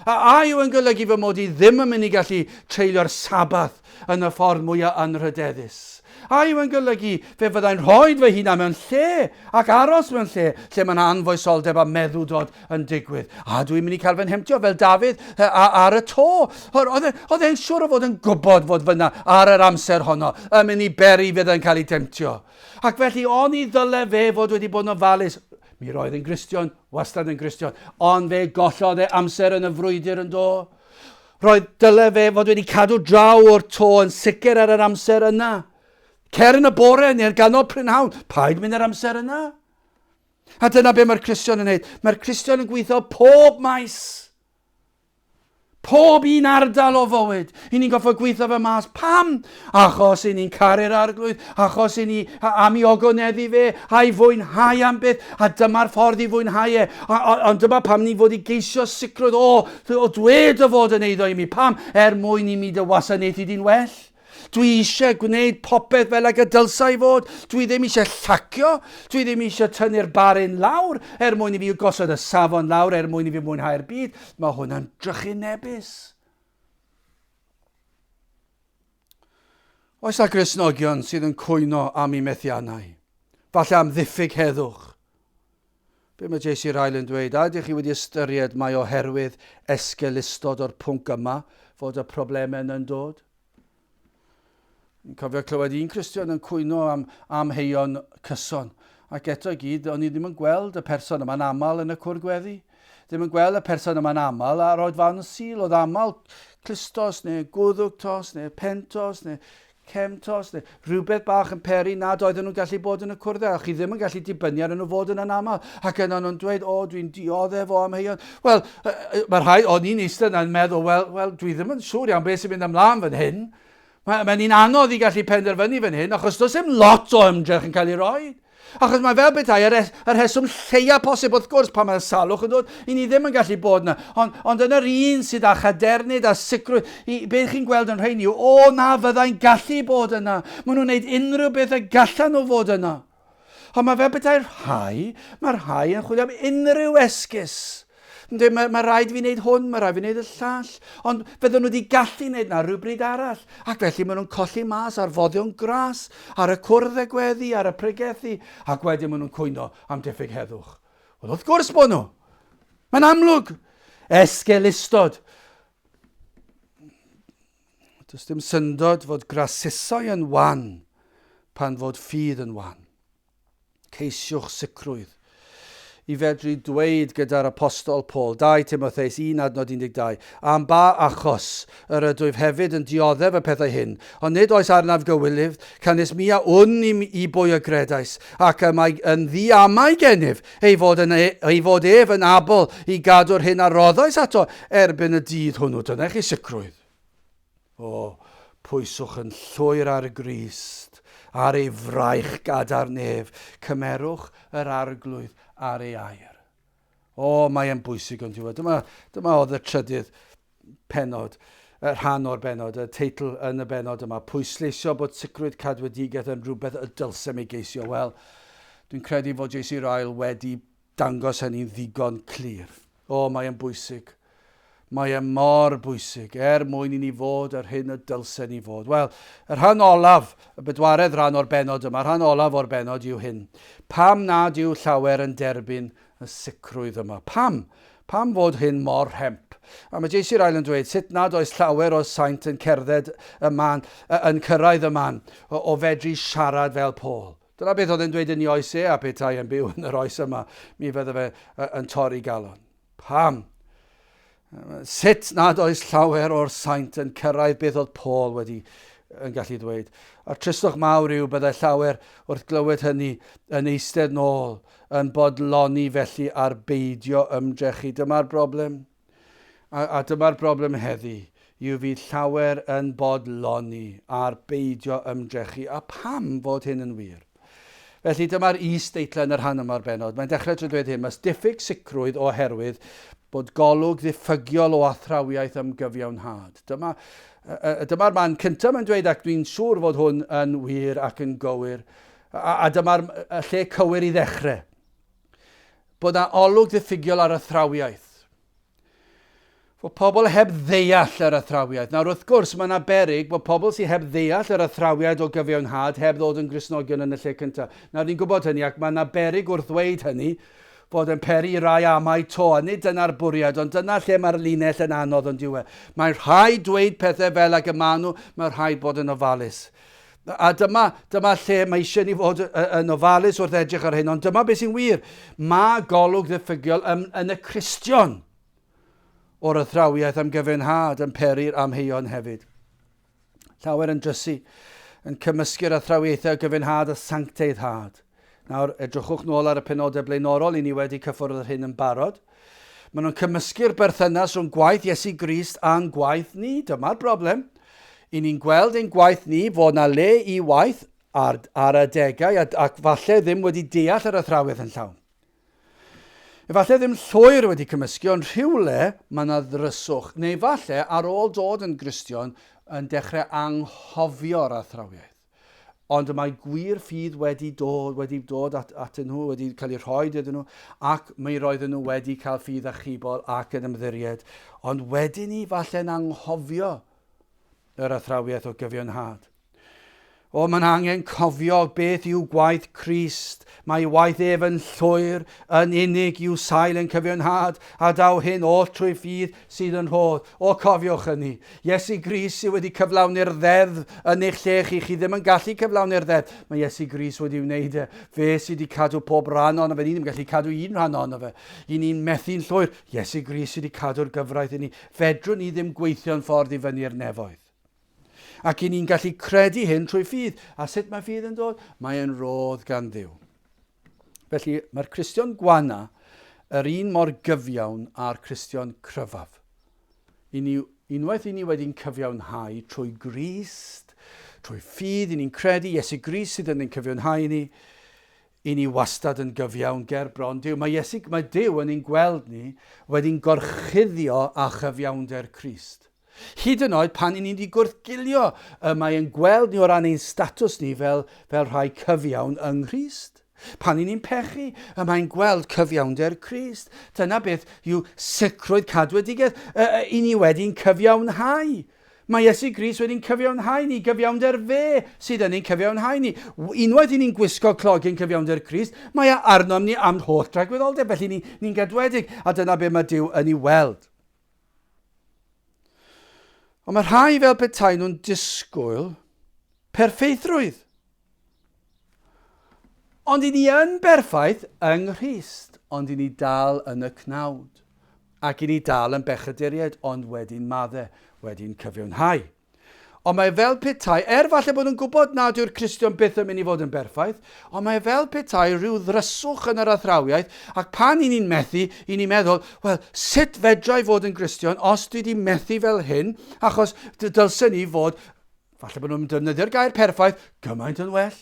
A a yw yn golygu fy mod i ddim yn mynd i gallu treulio'r Sabath yn y ffordd mwyaf anrhydeddus? A yw yn golygu fe fyddai'n rhoi fy hunan mewn lle ac aros mewn lle lle mae yna anfoesoldeb a meddwdod yn digwydd. A dwi'n mynd i cael fy nhemtio fel Dafydd ar y to. E, oedd e'n siŵr o fod yn gwybod fod fyna ar yr amser honno yn mynd i beri fydd yn cael ei temtio. Ac felly oni ddyle fe fod wedi bod yn ofalus. Mi roedd yn Gristion, wastad yn Gristion, ond fe gollodd e amser yn y frwydr yn do. Roedd dyle fe fod wedi cadw draw o'r to yn sicr ar yr amser yna. Cer yn y bore neu'r ganol prynhawn, paid mynd yr amser yna. A dyna be mae'r Cristion yn neud. Mae'r Cristion yn gweithio pob maes. Pob un ardal o fywyd. I ni'n goffo gweithio fe mas. Pam? Achos i ni'n caru'r arglwydd. Achos i ni am i ogoneddu fe a'i fwynhau am byth. A dyma'r ffordd i fwynhau e. A, a, ond dyma pam ni fod i geisio sicrwydd o, o dwed y fod yn eiddo i mi. Pam? Er mwyn i mi dy wasanaethu di'n well. Dwi eisiau gwneud popeth fel ag y dylsai fod. Dwi ddim eisiau llacio. Dwi ddim eisiau tynnu'r barin lawr er mwyn i fi gosod y safon lawr er mwyn i fi mwynhau'r byd. Mae hwnna'n drychinebus. Oes na Gristnogion sydd yn cwyno am eu methiannau? Falle am ddiffyg heddwch? Be mae JC Ryle yn dweud? A ydych chi wedi ystyried mai oherwydd esgeulustod o'r pwnc yma fod y problemau yn dod? Yn cofio clywed un Cristion yn cwyno am amheuon cyson, ac eto i gyd, o'n i ddim yn gweld y person yma'n aml yn y cwr gweddi. Ddim yn gweld y person yma'n aml ar oedfaon y Sul. Oedd aml clustos neu gwddwgtos neu pentos neu cemtos neu rhywbeth bach yn peri nad oedden nhw'n gallu bod yn y cwrddau. A chi ddim yn gallu dibynnu ar nhw fod yna'n aml. Ac yna nhw'n dweud, o, dwi'n dioddef o amheuon. Wel, mae rhai, o'n i'n eistedd yna'n meddwl, wel, wel, dwi ddim yn siŵr iawn beth sy'n mynd ymlaen fan hyn. Mae'n mae un anodd i gallu penderfynu fan hyn, achos does dim lot o ymdrech yn cael ei roi. Achos mae fel petai yr, yr rheswm lleia posib, wrth gwrs, pan mae'r salwch yn dod, i ni ddim yn gallu bod yna. Ond, ond yn yr un sydd â chadernid a sicrwydd, i, beth chi'n gweld yn rhain yw, o na fyddai'n gallu bod yna. Maen nhw'n gwneud unrhyw beth y gallan nhw fod yna. Ond mae fel petai'r rhai, mae rhai yn chwilio am unrhyw esgus. Yn mae, mae rhaid fi wneud hwn, mae rhaid fi wneud y llall. Ond fydden nhw wedi gallu wneud na rhywbryd arall. Ac felly maen nhw'n colli mas ar foddion gras, ar y cwrdd y gweddi, ar y pregethu, ac wedyn maen nhw'n cwyno am diffyg heddwch. Wel, wrth gwrs bod nhw. Mae'n amlwg. Esgeulustod. Does dim syndod fod grasusau yn wan pan fod ffydd yn wan. Ceisiwch sicrwydd i fedru dweud gyda'r Apostol Paul, 2 Timotheus 1 adnod 12, Am ba achos yr ydwyf hefyd yn dioddef y pethau hyn, ond nid oes arnaf gywilydd, canys mi a wn i, i bwy y gredais, ac y mae yn ddiamau gennyf ei fod, yn, e, ei fod ef yn abl i gadw'r hyn a roddais ato erbyn y dydd hwnnw. Dyna chi sicrwydd. O, pwyswch yn llwyr ar y Grist, ar ei fraich gadarn ef, cymerwch yr Arglwydd ar ei air. O, mae e'n bwysig ond yw e. Dyma, dyma oedd y trydydd penod, y rhan o'r benod, y teitl yn y benod yma, pwysleisio bod sicrwydd cadwedigaeth yn rhywbeth y dylsem ei geisio. Wel, dwi'n credu fod JC Ryle wedi dangos hynny'n ddigon clir. O, mae e'n bwysig. Mae e mor bwysig, er mwyn i ni fod yr hyn y dylsen ni fod. Wel, y rhan olaf, y bedwaredd rhan o'r bennod yma, rhan olaf o'r bennod yw hyn. Pam nad yw llawer yn derbyn y sicrwydd yma? Pam? Pam fod hyn mor rhemp? A mae JC Ryle yn dweud sut nad oes llawer o saint yn cerdded y man, yn cyrraedd y man o, o fedru siarad fel Paul. Dyna beth oedd e'n dweud yn ei oes e, a petai e'n byw yn yr oes yma, mi fydde fe yn torri galon. Pam? Sut nad oes llawer o'r saint yn cyrraedd beth oedd Paul wedi yn gallu dweud. A'r tristwch mawr yw byddai llawer wrth glywed hynny yn eistedd nôl, yn bodloni felly ar beidio ymdrechu. Dyma'r broblem. A, a dyma'r broblem heddi, yw fydd llawer yn bodloni ar beidio ymdrechu. A pam fod hyn yn wir? Felly dyma'r is-deitlau yn y rhan yma o'r bennod. Mae'n dechrau trwy dweud hyn, mae diffyg sicrwydd oherwydd bod golwg ddiffygiol o athrawiaeth am gyfiawnhad. Dyma, dyma'r man cyntaf mae'n dweud, ac dwi'n siŵr fod hwn yn wir ac yn gywir. A, a dyma'r lle cywir i ddechrau. Bod 'na olwg ddiffygiol ar athrawiaeth. Fod pobl heb ddeall yr athrawiaeth. Nawr, wrth gwrs, mae yna berig bod pobl sydd heb ddeall yr athrawiaid o gyfiawnhad heb ddod yn Gristnogion yn y lle cyntaf. Nawr, ni'n gwybod hynny, ac mae yna berig wrth ddweud hynny fod yn peri i rai amau to, a nid dyna'r bwriad, ond dyna lle mae'r linell yn anodd ond yw e. Mae'n rhaid dweud pethau fel ag y maen nhw, mae'n rhaid bod yn ofalus. A dyma, dyma lle mae eisiau ni fod yn ofalus wrth edrych ar hyn, ond dyma beth sy'n wir. Mae golwg ddiffygiol yn, yn y Cristion o'r athrawiaeth am gyfiawnhad yn peri'r amheuon hefyd. Llawer yn drysu, yn cymysgu'r athrawiaethau o gyfiawnhad a sancteiddhad. Nawr, edrychwch nôl ar y penodau blaenorol, i ni wedi cyffwrdd ar hyn yn barod. Maen nhw'n cymysgu'r berthynas rhwng gwaith Iesu Grist a'n gwaith ni. Dyma'r broblem. I ni'n gweld ein gwaith ni fod na le i waith ar, ar adegau ac falle ddim wedi deall yr athrawiaeth yn llawn. Efallai ddim llwyr wedi cymysgu, ond rhywle mae yna ddryswch, neu falle ar ôl dod yn Gristion yn dechrau anghofio'r athrawiaeth. Ond y mae gwir ffydd wedi dod, wedi dod at, atyn nhw, wedi cael ei rhoi iddyn nhw, ac mi roedden nhw wedi cael ffydd achubol ac yn ymddiried. Ond wedyn ni falle'n anghofio yr athrawiaeth o gyfiawnhad. O, mae'n angen cofio beth yw gwaith Crist. Mae waith ef yn llwyr, yn unig yw sail ein cyfiawnhad, a daw hyn oll trwy ffydd sydd yn rhodd. O, cofiwch hynny. Iesu Grist sydd wedi cyflawni'r ddeddf yn eich lle chi. Chi ddim yn gallu cyflawni'r ddeddf. Mae Iesu Grist wedi wneud e. Fe sydd wedi cadw pob rhan ohono fe. Ni ddim yn gallu cadw un rhan ohono fe. I ni'n methu'n llwyr. Iesu Grist sydd wedi cadw'r gyfraith i ni. Fedrwn ni ddim gweithio'n ffordd i fyny'r nefoedd. Ac i ni'n gallu credu hyn trwy ffydd. A sut mae ffydd yn dod? Mae e'n rodd gan Dduw. Felly mae'r Cristion gwana yr un mor gyfiawn â'r Cristion cryfaf. I ni, unwaith i ni wedi'n cyfiawnhau trwy Grist, trwy ffydd, i ni'n credu Iesu Grist sydd yn ein cyfiawnhau ni, i ni wastad yn gyfiawn ger bron Duw. Mae Iesu, mae Duw yn ein gweld ni wedi'n gorchuddio â chyfiawnder Crist. Hyd yn oed pan 'y ni 'di gwrthgilio, y mae e'n gweld ni o ran ein statws ni fel, fel rhai cyfiawn yng Nghrist. Pan 'y ni'n pechu, y mae'n gweld cyfiawnder Crist. Dyna beth yw sicrwydd cadwedigaeth. Y, y, i ni wedi'n cyfiawnhau. Mae Iesu Grist wedi'n cyfiawnhau ni, gyfiawnder fe sydd yn ein cyfiawnhau ni. Unwaith i ni'n gwisgo clogyn cyfiawnder Crist, mae e arnom ni am holl dragwyddoldeb, felly ni'n ni gadwedig, a dyna be mae Duw yn ei weld. Ond mae rhai fel petai nhw'n disgwyl perffeithrwydd. Ond i ni yn berffaith yng Nghrist, ond i ni dal yn y cnawd. Ac i ni dal yn bechaduriaid, ond wedi'n madde, wedi'n cyfiawnhau. Ond mae fel petai, er falle bod nhw'n gwybod nad yw'r Cristion byth yn mynd i fod yn berffaith, ond mae fel petai rhyw ddryswch yn yr athrawiaeth, ac pan i ni'n methu, i ni'n meddwl, wel, sut fedra i fod yn Gristion os dwi wedi methu fel hyn, achos dylsen ni fod, falle bod nhw'n defnyddio'r gair perffaith, gymaint yn well.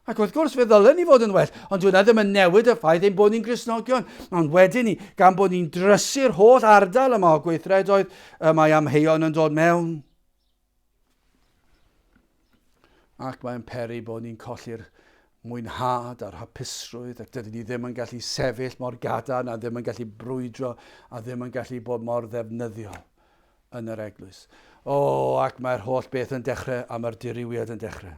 Ac wrth gwrs, fe ddylen ni fod yn well, ond dyw hynna ddim yn newid y ffaith ein bod ni'n Gristnogion. Ond wedyn ni, gan bod ni'n drysu'r holl ardal yma o gweithredoedd, y mae amheuon yn dod mewn. Ac mae'n peri bod ni'n colli'r mwynhad a'r hapusrwydd ac dydyn ni ddim yn gallu sefyll mor gadarn a ddim yn gallu brwydro a ddim yn gallu bod mor ddefnyddiol yn yr eglwys. O, ac mae'r holl beth yn dechrau a mae'r dirywiad yn dechrau.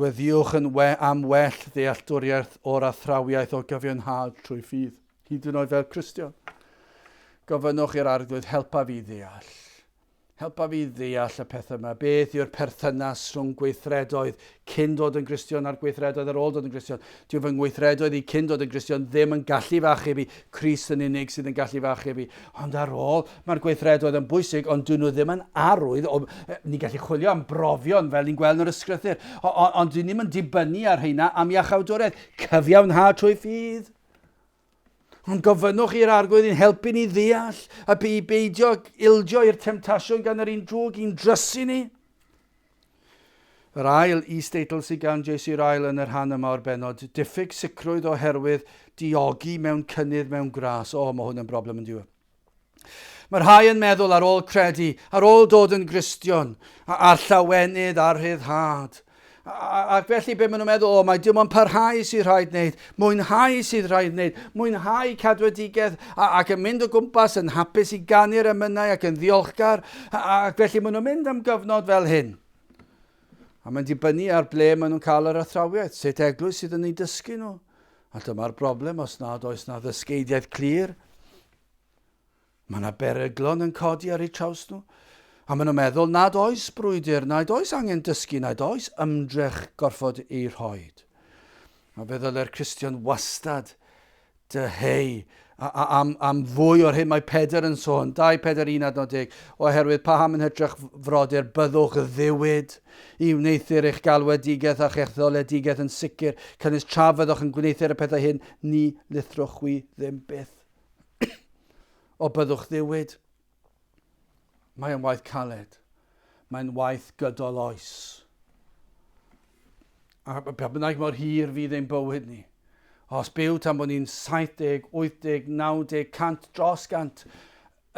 Gweddïwch yn we am well ddealltwriaeth o'r athrawiaeth o gyfiawnhad trwy ffydd, hyd yn oed fel Cristion. Gofynnwch i'r Arglwydd helpa fi ddeall. Helpa fi ddeall y pethau yma. Beth yw'r perthynas rhwng gweithredoedd cyn dod yn Gristion a'r gweithredoedd ar ôl dod yn Gristion? Dyw fy ngweithredoedd i cyn dod yn Gristion ddim yn gallu fy achub i. Crist yn unig sydd yn gallu fy achub i. Ond ar ôl, mae'r gweithredoedd yn bwysig, ond dyn nhw ddim yn arwydd. O, ni'n gallu chwilio am brofion fel ni'n gweld yn yr ysgrythur, ond dyn ni'n dibynnu ar rheina am iachawdwriaeth. Cyfiawnhad trwy ffydd. Ond gofynnwch i'r Arglwydd i'n helpu ni ddeall a i beidio ildio i'r temtasiwn gan yr un drwg i'n drysu ni. Yr ail is-deitl sydd gan JC Ryle yn y rhan yma o'r bennod, diffyg sicrwydd oherwydd diogi mewn cynnydd mewn gras. O, mae hwn yn broblem yn diwedd. Mae rhai yn meddwl ar ôl credu, ar ôl dod yn Gristion, a'r llawenydd a'r rhyddhad, Ac felly be maen nhw'n meddwl, o, mae dim ond parhau sydd rhaid wneud, mwynhau sydd rhaid wneud, mwynhau cadwedigaeth, ac yn mynd o gwmpas yn hapus i ganu'r emynau ac yn ddiolchgar, ac felly maen nhw'n mynd am gyfnod fel hyn. A mae'n dibynnu ar ble maen nhw'n cael yr athrawiaeth, sut eglwys sydd yn ei dysgu nhw. A dyma'r broblem os nad oes na ddysgeidiaeth clir. Mae yna beryglon yn codi ar eu traws nhw, a maen nhw'n meddwl nad oes brwydr, nad oes angen dysgu, nad oes ymdrech gorfod ei rhoed. A fe ddylai'r Cristion wastad dyheu am, am fwy o'r hyn mae Pedr yn sôn, 2 Pedr 1 adnod 10, oherwydd paham yn hytrach frodyr byddwch ddiwyd i wneuthur eich galwedigaeth a'ch etholedigaeth yn sicr, canys tra fyddwch yn gwneuthur y pethau hyn, ni lithrwch chwi ddim byth. O byddwch ddiwyd. Mae yn waith caled. Mae'n waith gydol oes. A pa bynnag mor hir fydd ein bywyd ni. Os byw tan bod ni'n 70, 80, 90, 100, dros 100,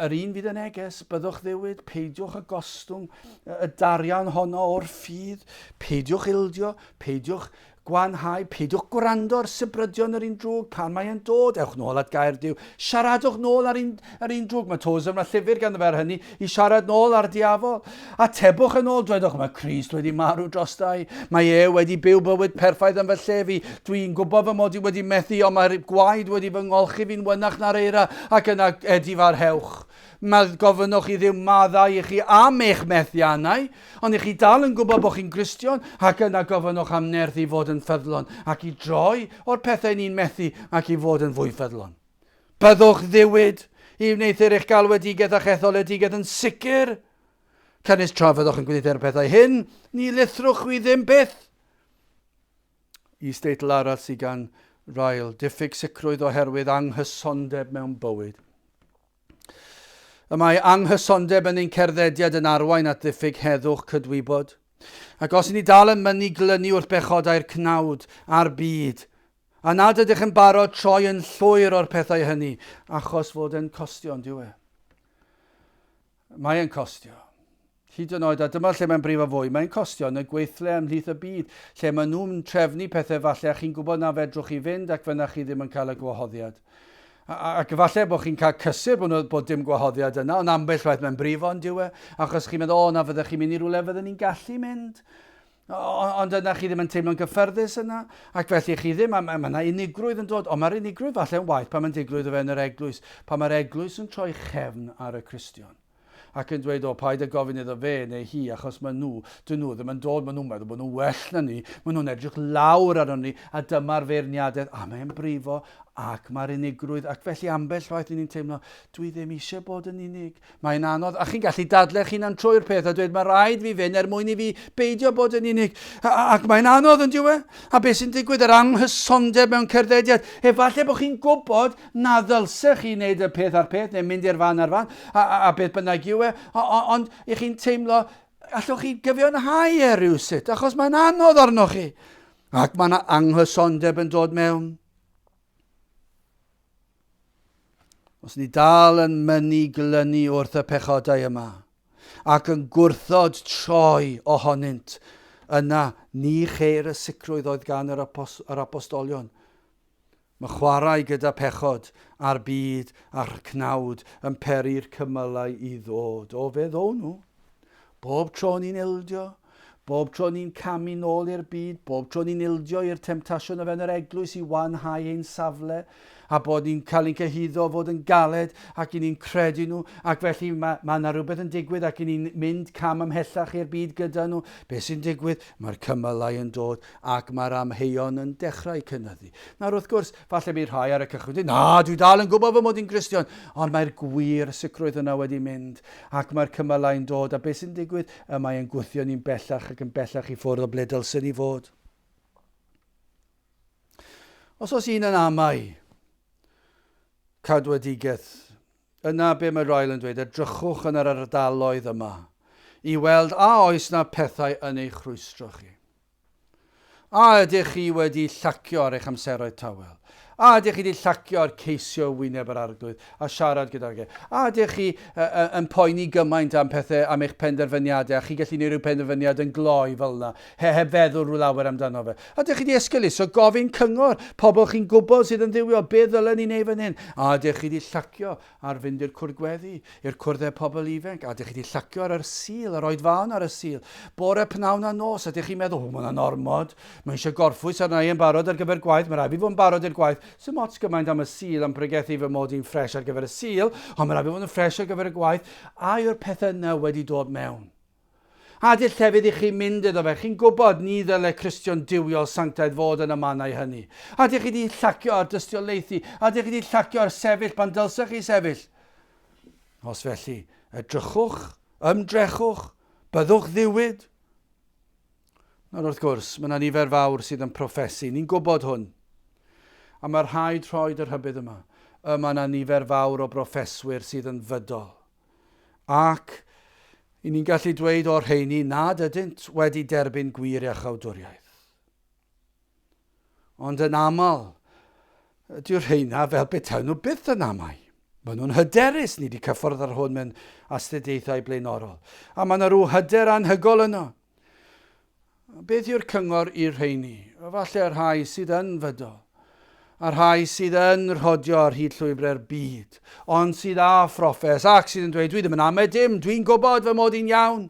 yr un fydd y neges, byddwch ddiwyd, peidiwch â gostwng y darian honno o'r ffydd, peidiwch ildio, peidiwch Gwanhau, peidiwch gwrando ar sibrydion yr un drwg pan mae e'n dod, ewch nôl at gair Duw. Siaradwch nôl ar un, yr un drwg. Mae Tozer, mae llyfr ganddo fe ar hynny, i siarad nôl ar diafol. Atebwch yn ôl, dwedwch, mae Crist wedi marw drosta i. Mae e wedi byw bywyd perffaith yn fy lle fi. Dwi'n gwybod fy mod i wedi methu, ond mae'r gwaed wedi fy ngolchi fi'n wynach na'r eira, ac yna edifarhewch. Mae gofynnwch i Dduw maddau i chi am eich methiannau, Ond i chi dal yn gwybod bod chi'n Gristion, ac yna gofynnwch am nerth i fod yn ffyddlon, ac i droi o'r pethau ni'n methu ac i fod yn fwy ffyddlon. Byddwch ddiwyd i wneuthur eich galwedigaeth a'ch etholedigaeth yn sicr. Canys tra fyddwch yn gwneuthur y pethau hyn, ni lithrwch chwi ddim byth. Is-deitl arall sydd gan Ryle, diffyg sicrwydd oherwydd anghysondeb mewn bywyd. Y mae anghysondeb yn ein cerddediad yn arwain at ddiffyg heddwch cydwybod. Ac os i ni dal yn mynnu glynu wrth bechodau'r cnawd a'r byd, a nad ydych yn barod troi yn llwyr o'r pethau hynny, achos fod e'n costio, on'd yw e? Mae e'n costio. Hyd yn oed, a dyma lle mae'n brifo fwy, mae'n costio yn y gweithle ymhlith y byd, lle maen nhw'n trefnu pethau falle a chi'n gwybod na fedrwch chi fynd ac fyna chi ddim yn cael y gwahoddiad. Ac falle bod chi'n cael cysur bod, nhw, bod dim gwahoddiad yna, ond ambell waith mae'n brifo yn diwe, achos chi'n meddwl, o, na fyddech chi'n mynd i rywle fydden ni'n gallu mynd. Ond yna chi ddim yn teimlo'n gyffyrddus yna, ac felly chi ddim, a mae yna unigrwydd yn dod, ond mae'r unigrwydd falle yn waeth pan mae'n digwydd o fewn yr eglwys, pan mae'r eglwys yn troi chefn ar y Cristion. ac yn dweud, o, paid â gofyn iddo fe neu hi, achos maen nhw, dyn nhw ddim yn dod, maen nhw'n meddwl bod nhw'n well na ni, maen nhw'n edrych lawr arnon ni, a dyma'r feirniadaeth, a mae'n brifo, ac mae'r unigrwydd, ac felly ambell waith ni'n teimlo, dwi ddim eisiau bod yn unig, mae'n anodd, a chi'n gallu dadlau'ch hunan trwy'r peth a dweud, mae rhaid fi fynd er mwyn i fi beidio bod yn unig, ac mae'n anodd yn diwe, a beth sy'n digwydd, yr anghysondeb mewn cerddediad, efallai bod chi'n gwybod na ddylsech chi wneud y peth a'r peth, neu mynd i'r fan a'r fan, a, a, a beth bynnag yw e, ond i chi'n teimlo, allwch chi gyfiawnhau e rhywsut, achos mae'n anodd arnoch chi. Ac mae yna anghysondeb yn dod mewn. Os ni dal yn mynnu glynu wrth y pechodau yma, ac yn gwrthod troi ohonynt, yna ni cheir y sicrwydd oedd gan yr, apos yr apostolion. Mae chwarae gyda phechod a'r byd a'r cnawd yn peri'r cymylau i ddod. O, fe ddown nhw. Bob tro ni'n ildio, bob tro ni'n camu nôl i'r byd, bob tro ni'n ildio i'r temtasiwn o fewn yr eglwys i wanhau ein safle, a bod ni'n cael ein cyhuddo o fod yn galed ac i ni'n credu nhw, ac felly mae, mae yna rhywbeth yn digwydd ac i ni'n mynd cam ymhellach i'r byd gyda nhw. Be sy'n digwydd? Mae'r cymylau yn dod ac mae'r amheuon yn dechrau cynyddu. Nawr, wrth gwrs, falle bydd rhai ar y cychwyn dweud, na, dwi dal yn gwybod fy mod i'n Gristion, ond mae'r gwir sicrwydd yna wedi mynd, ac mae'r cymylau'n dod, a beth sy'n digwydd? Y mae yn gwthio ni'n bellach ac yn bellach i ffwrdd o ble dylsen ni fod. Os oes un yn amau cadwedigaeth, yna be mae Ryle yn dweud, edrychwch yn yr ardaloedd yma i weld a oes na pethau yn eich rhwystro chi. A ydych chi wedi llacio ar eich amseroedd tawel? A ydych chi wedi llacio ar ceisio wyneb yr Arglwydd a siarad gydag e? A ydych chi yn poeni gymaint am pethau, am eich penderfyniadau, a chi gallu gwneud rhyw penderfyniad yn gloi fel yna, he, heb feddwl rhyw lawer amdano fe? A ydych chi wedi esgeuluso gofyn cyngor, pobl chi'n gwybod sydd yn dduwiol, be ddylen ni wneud fan hyn? A ydych chi wedi llacio ar fynd i'r cwrdd gweddi, i'r cwrddau pobl ifanc, a ydych chi wedi llacio ar yr Sul, yr oedfaon ar y Sul, bore, pnawn a nos, a ydych chi'n meddwl, o, mae hwnna'n ormod, mae eisiau gorffwys arna i yn barod ar gyfer gwaith, mae rhaid fi fod yn barod i'r gwaith, sy'n ots gymaint am y Sul, am pregethu fy mod i'n ffres ar gyfer y Sul, ond mae rhaid fi fod yn ffres ar gyfer y gwaith, a yw'r pethau yna wedi dod mewn? A ydy'r llefydd i chi mynd iddo fe? Chi'n gwybod, ni ddyle Cristion duwiol sanctaidd fod yn y mannau hynny. A ydych chi wedi llacio ar dystiolaethu? A ydych chi wedi llacio ar sefyll pan dylsech chi sefyll? Os felly, edrychwch, ymdrechwch, byddwch ddiwyd. Nawr wrth gwrs, mae yna nifer fawr sydd yn proffesu, ni'n gwybod hwn. A mae rhaid rhoi y rhybudd yma. Y mae yna nifer fawr o broffeswyr sydd yn fydol. Ac i ni'n gallu dweud o'r rheini nad ydynt wedi derbyn gwir iachawdwriaeth. Ond yn aml, dyw'r rheina fel petaen nhw byth yn amau. Maen nhw'n hyderus, ni wedi cyffwrdd ar hwn mewn astudiaethau blaenorol. A mae yna rhyw hyder anhygol yno. Beth yw'r cyngor i'r rheini? Efallai y rhai sydd yn fydol, a rhai sydd yn rhodio ar hyd llwybrau'r byd, ond sydd â phroffes ac sydd yn dweud, dwi ddim yn amau dim, dwi'n gwybod fy mod i'n iawn.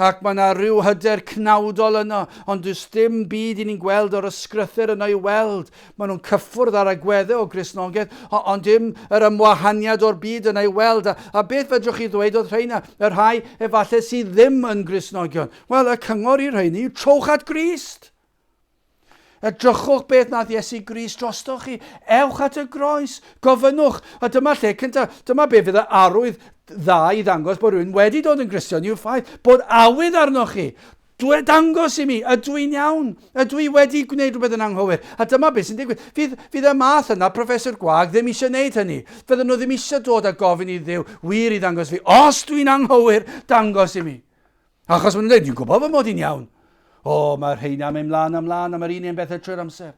Ac mae yna rhyw hyder cnawdol yno, ond does dim byd i ni'n gweld o'r ysgrythur yno i weld. Maen nhw'n cyffwrdd ar agweddau o Gristnogaeth, ond dim yr ymwahaniad o'r byd yna i weld. A, a beth fedrwch chi ddweud wrth rheina, y rhai efallai sydd ddim yn Gristnogion? Wel, y cyngor i'r rheini yw trowch at Grist. Edrychwch beth nath Iesu Grist drostoch chi. Ewch at y groes. Gofynnwch. A dyma lle cyntaf. Dyma be fydd y arwydd dda i ddangos bod rhywun wedi dod yn Gristion yw'r ffaith bod awydd arnoch chi. Dwe dangos i mi, ydw i'n iawn? Ydw i wedi gwneud rhywbeth yn anghywir? A dyma beth sy'n digwydd. Fydd, fydd y math yna, professor gwag, ddim eisiau gwneud hynny. Fydden nhw ddim eisiau dod a gofyn i Dduw wir i ddangos fi. Os dwi'n anghywir, dangos i mi. Achos maen nhw'n dweud, dwi'n gwybod fy mod i'n iawn. O, mae'r rheina mynd mlaen a mlaen am yr un un bethau trwy'r amser.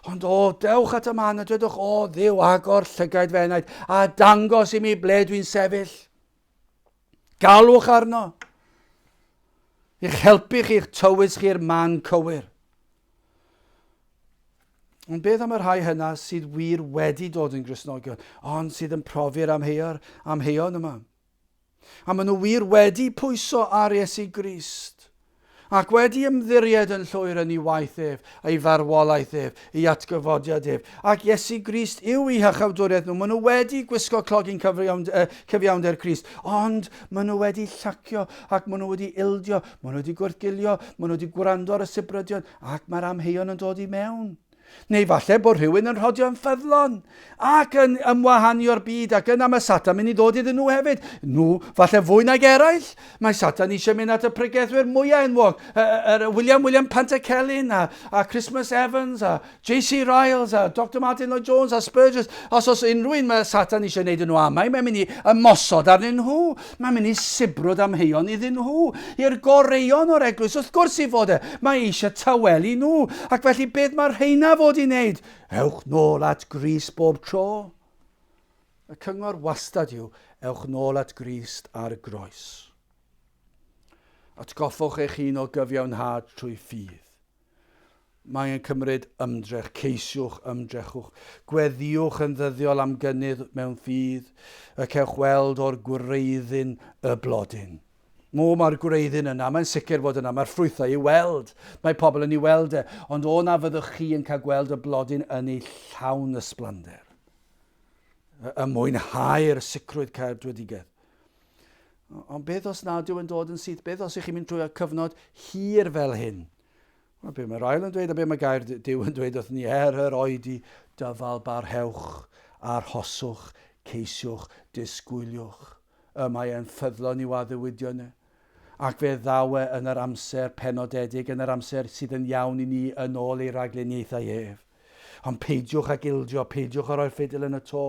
Ond o, dewch at y man a dwedwch, o, Dduw, agor llygaid fy enaid a dangos i mi ble dwi'n sefyll. Galwch arno. I'ch helpu chi'ch tywys chi'r man cywir. Ond beth am y rhai hynna sydd wir wedi dod yn Gristnogion, ond sydd yn profi'r amheuon, amheuon yma? A maen nhw wir wedi pwyso ar Iesu Grist, ac wedi ymddiried yn llwyr yn ei waith ef, ei farwolaeth ef, ei atgyfodiad ef. Ac Iesu Grist yw eu hychawdwriaeth nhw. Maen nhw wedi gwisgo clogyn cyfiawnder Crist, ond maen nhw wedi llacio ac maen nhw wedi ildio, maen nhw wedi gwrthgilio, maen nhw wedi gwrando ar y sibrydion, ac mae'r amheuon yn dod i mewn. Neu falle bod rhywun yn rhodio'n ffyddlon ac yn ymwahanu o'r byd ac yna mae Satan mynd i ddod iddyn nhw hefyd. Nhw, falle fwy nag eraill. Mae Satan eisiau mynd at y pregethwyr mwyaf enwog, yr William William Pantycelyn a, a Christmas Evans a J.C. Ryles a Dr Martin Lloyd Jones a Spurgeon. Os oes unrhyw un mae Satan eisiau gwneud nhw amau, mae'n mynd i ymosod arnyn nhw. Mae'n mynd i sibrwd amheuon iddyn nhw, i'r goreuon o'r eglwys, wrth gwrs i fod e. Mae eisiau tawelu nhw. Ac felly beth mae'r rheina fod i wneud? Ewch nôl at Grist bob tro. Y cyngor wastad yw, ewch nôl at Grist ar y groes. Atgoffwch eich hun o gyfiawnhad trwy ffydd. Mae yn cymryd ymdrech, ceisiwch, ymdrechwch, gweddïwch yn ddyddiol am gynnydd mewn ffydd, y cewch weld o'r gwreiddyn y blodyn. Mo, mae'r gwreiddyn yna, mae'n sicr fod yna, mae'r ffrwythau i'w weld, mae pobl yn ei weld e, ond o na fyddwch chi yn cael gweld y blodyn yn ei llawn ysblander. Y mwynhau'r sicrwydd caerdwedigaeth. Ond beth os nad yw yn dod yn syth? Beth os ych chi'n mynd trwy y cyfnod hir fel hyn? Wel, be mae'r ail yn dweud a be mae gair Duw yn dweud wrth ni, er yr oedi, dyfal barhewch, arhoswch, ceisiwch, disgwyliwch. Y mae e'n ffyddlon i'w addewidion e. Ac fe ddaw e yn yr amser penodedig, yn yr amser sydd yn iawn i ni yn ôl ei ragluniaethau ef. Ond peidiwch ag ildio, peidiwch â rhoi'r ffidil yn y to.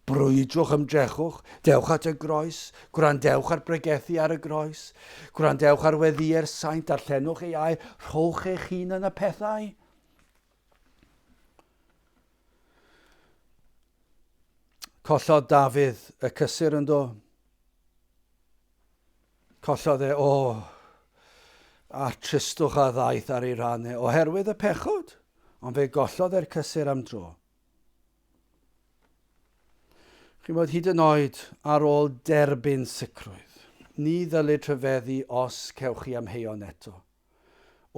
Brwydrwch, ymdrechwch, dewch at y groes, gwrandewch ar bregethu ar y groes, gwrandewch ar weddïau'r saint, darllenwch ei air, rhowch eich hun yn y pethau. Collodd Dafydd y cysur yn do. Collodd e, o, a'r tristwch a ddaeth ar ei rhan e, oherwydd y pechod, ond fe gollodd e'r cysur am dro. Chi'n bod hyd yn oed ar ôl derbyn sicrwydd, ni ddylid rhyfeddu os cewch chi amheuon eto,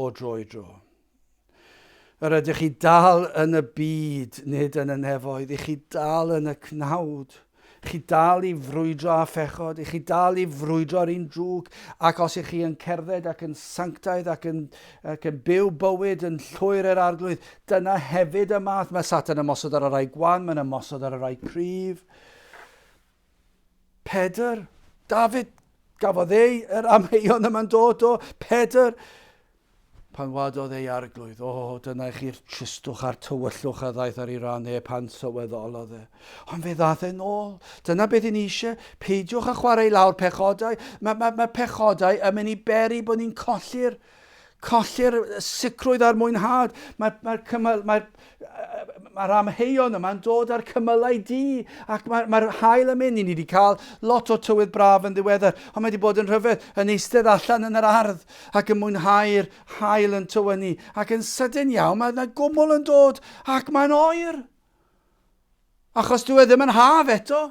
o dro i dro. Yr ydych chi dal yn y byd, nid yn y nefoedd, i chi dal yn y cnawd. Chi dal i frwydro â phechod, i chi dal i frwydro â'r un drwg, ac os ych chi yn cerdded ac yn sanctaidd ac yn, ac yn byw bywyd yn llwyr i'r arglwydd, dyna hefyd y math. Mae Satan ymosod ar y rhai gwan, mae'n ymosod ar y rhai cryf. Pedr, David, gafodd ei yr amheuon yma'n dod o, Pedr, Pan wadodd ei arglwydd, o, dyna i chi'r tristwch a'r tywyllwch a ddaeth ar ei ran e pan sylweddolodd e. Ond fe ddaeth e'n ôl. Dyna beth i ni eisiau. Peidiwch â chwarae i lawr pechodau. Mae, mae, mae pechodau yn mynd i beri bod ni'n colli'r colli'r sicrwydd a'r mwynhad. Mae'r mae cymal, mae, Mae'r amheuon yma'n dod â'r cymylau du ac mae'r mae haul yn mynd. Ni wedi cael lot o tywydd braf yn ddiweddar, ond mae wedi bod yn rhyfedd yn eistedd allan yn yr ardd ac yn mwynhau'r haul yn tywynnu ac yn sydyn iawn mae yna gwmwl yn dod ac mae'n oer. Achos dyw e ddim yn haf eto.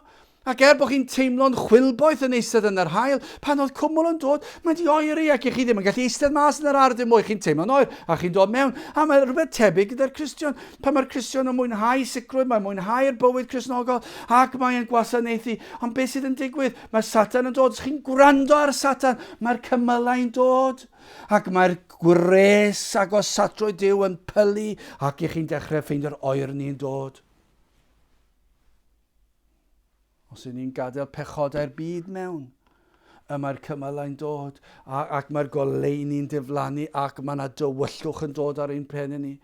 Ac er bod chi'n teimlo'n chwilboeth yn eistedd yn yr haul, pan oedd cwmwl yn dod, mae di oeri ac i chi ddim yn gallu eistedd mas yn yr ardd dim mwy, chi'n teimlo'n oer a chi'n dod mewn. A mae rhywbeth tebyg gyda'r Cristion. Pan mae'r Cristion yn mwynhau sicrwydd, mae'n mwynhau'r bywyd Cristnogol ac mae'n gwasanaethu. Ond beth sydd yn digwydd? Mae Satan yn dod. Os chi'n gwrando ar Satan, mae'r cymylau'n dod. Ac mae'r gwres agosatrwydd Duw yn pylu ac i chi'n dechrau ffeindio'r oerni'n dod. Os y'n ni'n gadael pechodau'r byd mewn, y mae'r cymylau'n dod, a, ac mae'r goleuni'n diflannu, ac mae yna dywyllwch yn dod ar ein pen ni,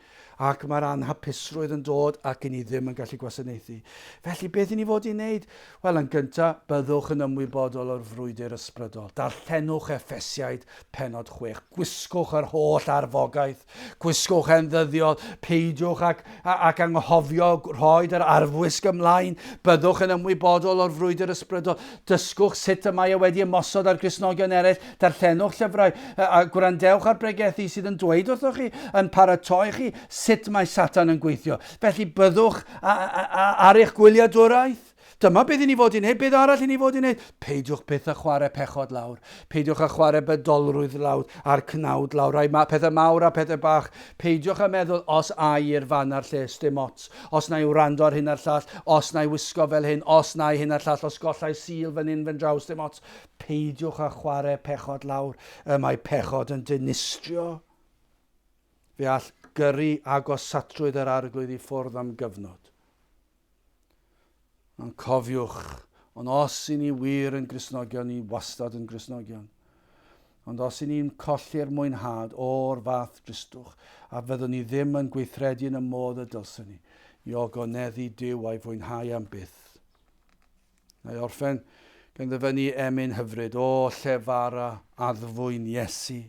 ac mae'r anhapusrwydd yn dod, ac i ni ddim yn gallu gwasanaethu. Felly, beth i ni fod i wneud? Wel, yn gyntaf, byddwch yn ymwybodol o'r frwydr ysbrydol. Darllenwch Effesiaid pennod 6. Gwisgwch yr holl arfogaeth. Gwisgwch e'n ddyddiol. Peidiwch ac, ac anghofio rhoid yr arfwisg ymlaen. Byddwch yn ymwybodol o'r frwydr ysbrydol. Dysgwch sut y mae e wedi ymosod ar Gristnogion eraill. Darllenwch llyfrau a gwrandewch ar bregethu sydd yn dweud wrthoch chi, yn paratoi chi sut mae Satan yn gweithio. Felly byddwch ar eich gwyliadwraeth. Dyma beth i ni fod i wneud. Beth arall i ni fod i wneud? Peidiwch byth â chwarae pechod lawr. Peidiwch â chwarae bydolrwydd lawr a'r cnawd lawr. Rhai ma pethau mawr a pethau bach. Peidiwch â meddwl, os ai i'r fan a'r lle, sdim ots. Os na i wrando ar hyn a'r llall, os na i wisgo fel hyn, os na i hyn a'r llall, os gollai Sul fan hyn fan draw, sdim ots. Peidiwch â chwarae pechod lawr. Y mae pechod yn dinistrio. Fe all gyrru agosatrwydd yr Arglwydd i ffwrdd am gyfnod. Ond cofiwch, ond os i ni wir yn Gristnogion, ni wastad yn Gristnogion. Ond os i ni'n colli'r mwynhad o'r fath dristwch, a fyddwn ni ddim yn gweithredu yn y modd y dylsen ni, i ogoneddu Duw a'i fwynhau am byth. Na i orffen gan ddyfynnu emyn hyfryd, O llefara addfwyn Iesu,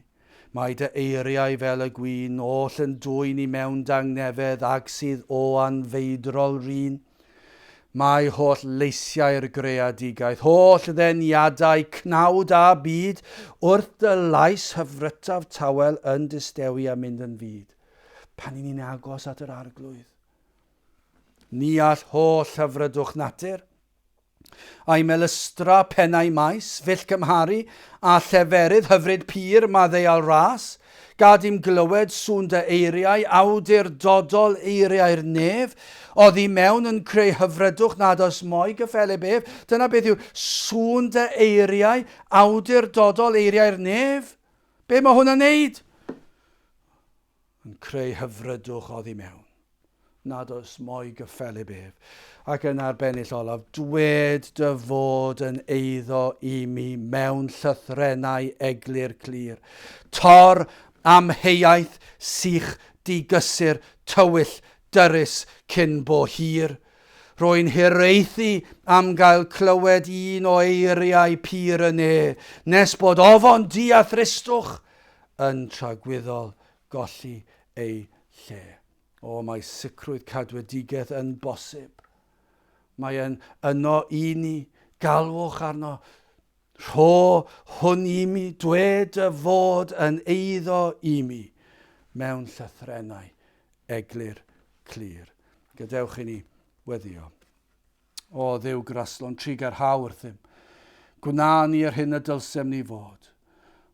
mae dy eiriau fel y gwin, oll yn dwyn i mewn dangnefedd ag sydd o anfeidrol rin. Mae holl leisiau'r greadigaeth, holl ddeniadau cnawd a byd, wrth dy lais hyfrytaf tawel yn distewi a mynd yn fud. Pan i ni'n agos at yr Arglwydd, Ni all holl hyfrydwch natur, a'i melystra pennau maes, fyll cymharu â lleferydd hyfryd pur maddeuol ras, gad i'm glywed sŵn dy eiriau, awdurdodol eiriau'r nef, oddi mewn yn creu hyfrydwch nad oes mo'i gyffelyb ef. Dyna beth yw sŵn dy eiriau, awdurdodol eiriau'r nef. Be mae hwnna'n neud? Yn creu hyfrydwch oddi mewn, nad oes mo'i gyffelyb ef. Ac yna'r bennill olaf, dwed dy fod yn eiddo i mi mewn llythrennau eglur clir. Tor amheuaeth sych digysur tywyll dyrys cyn bo hir. Rwy'n hiraethu am gael clywed un o eiriau pur y ne, nes bod ofon du a thristwch yn tragwyddol golli ei lle. O, mae sicrwydd cadwedigaeth yn bosib. Mae e'n yno i ni. Galwch arno. Rho hwn i mi, dwed dy fod yn eiddo i mi, mewn llythrennau eglur clir. Gadewch i ni weddio. O Dduw graslon, trugarhau wrthym. Gwna ni yr hyn y dylsem ni fod.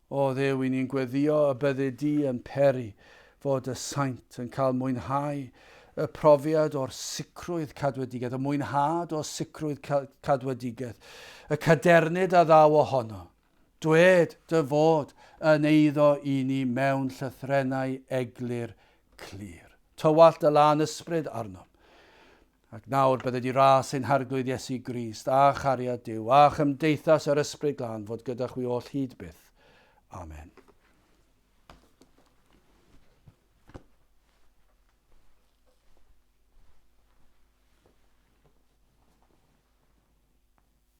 O Dduw, i ni'n gweddio y byddi di yn peri fod y saint yn cael mwynhau y profiad o'r sicrwydd cadwedigaeth, y mwynhad o sicrwydd cadwedigaeth, y cadernid a ddaw ohono. Dwed dy fod yn eiddo i ni mewn llythrennau eglur clir. Tywallt y lân ysbryd arnom. Ac nawr bydded i ras ein Harglwydd Iesu Grist, a chariad Duw, a chymdeithas yr Ysbryd Glân fod gyda chwi oll hyd byth. Amen.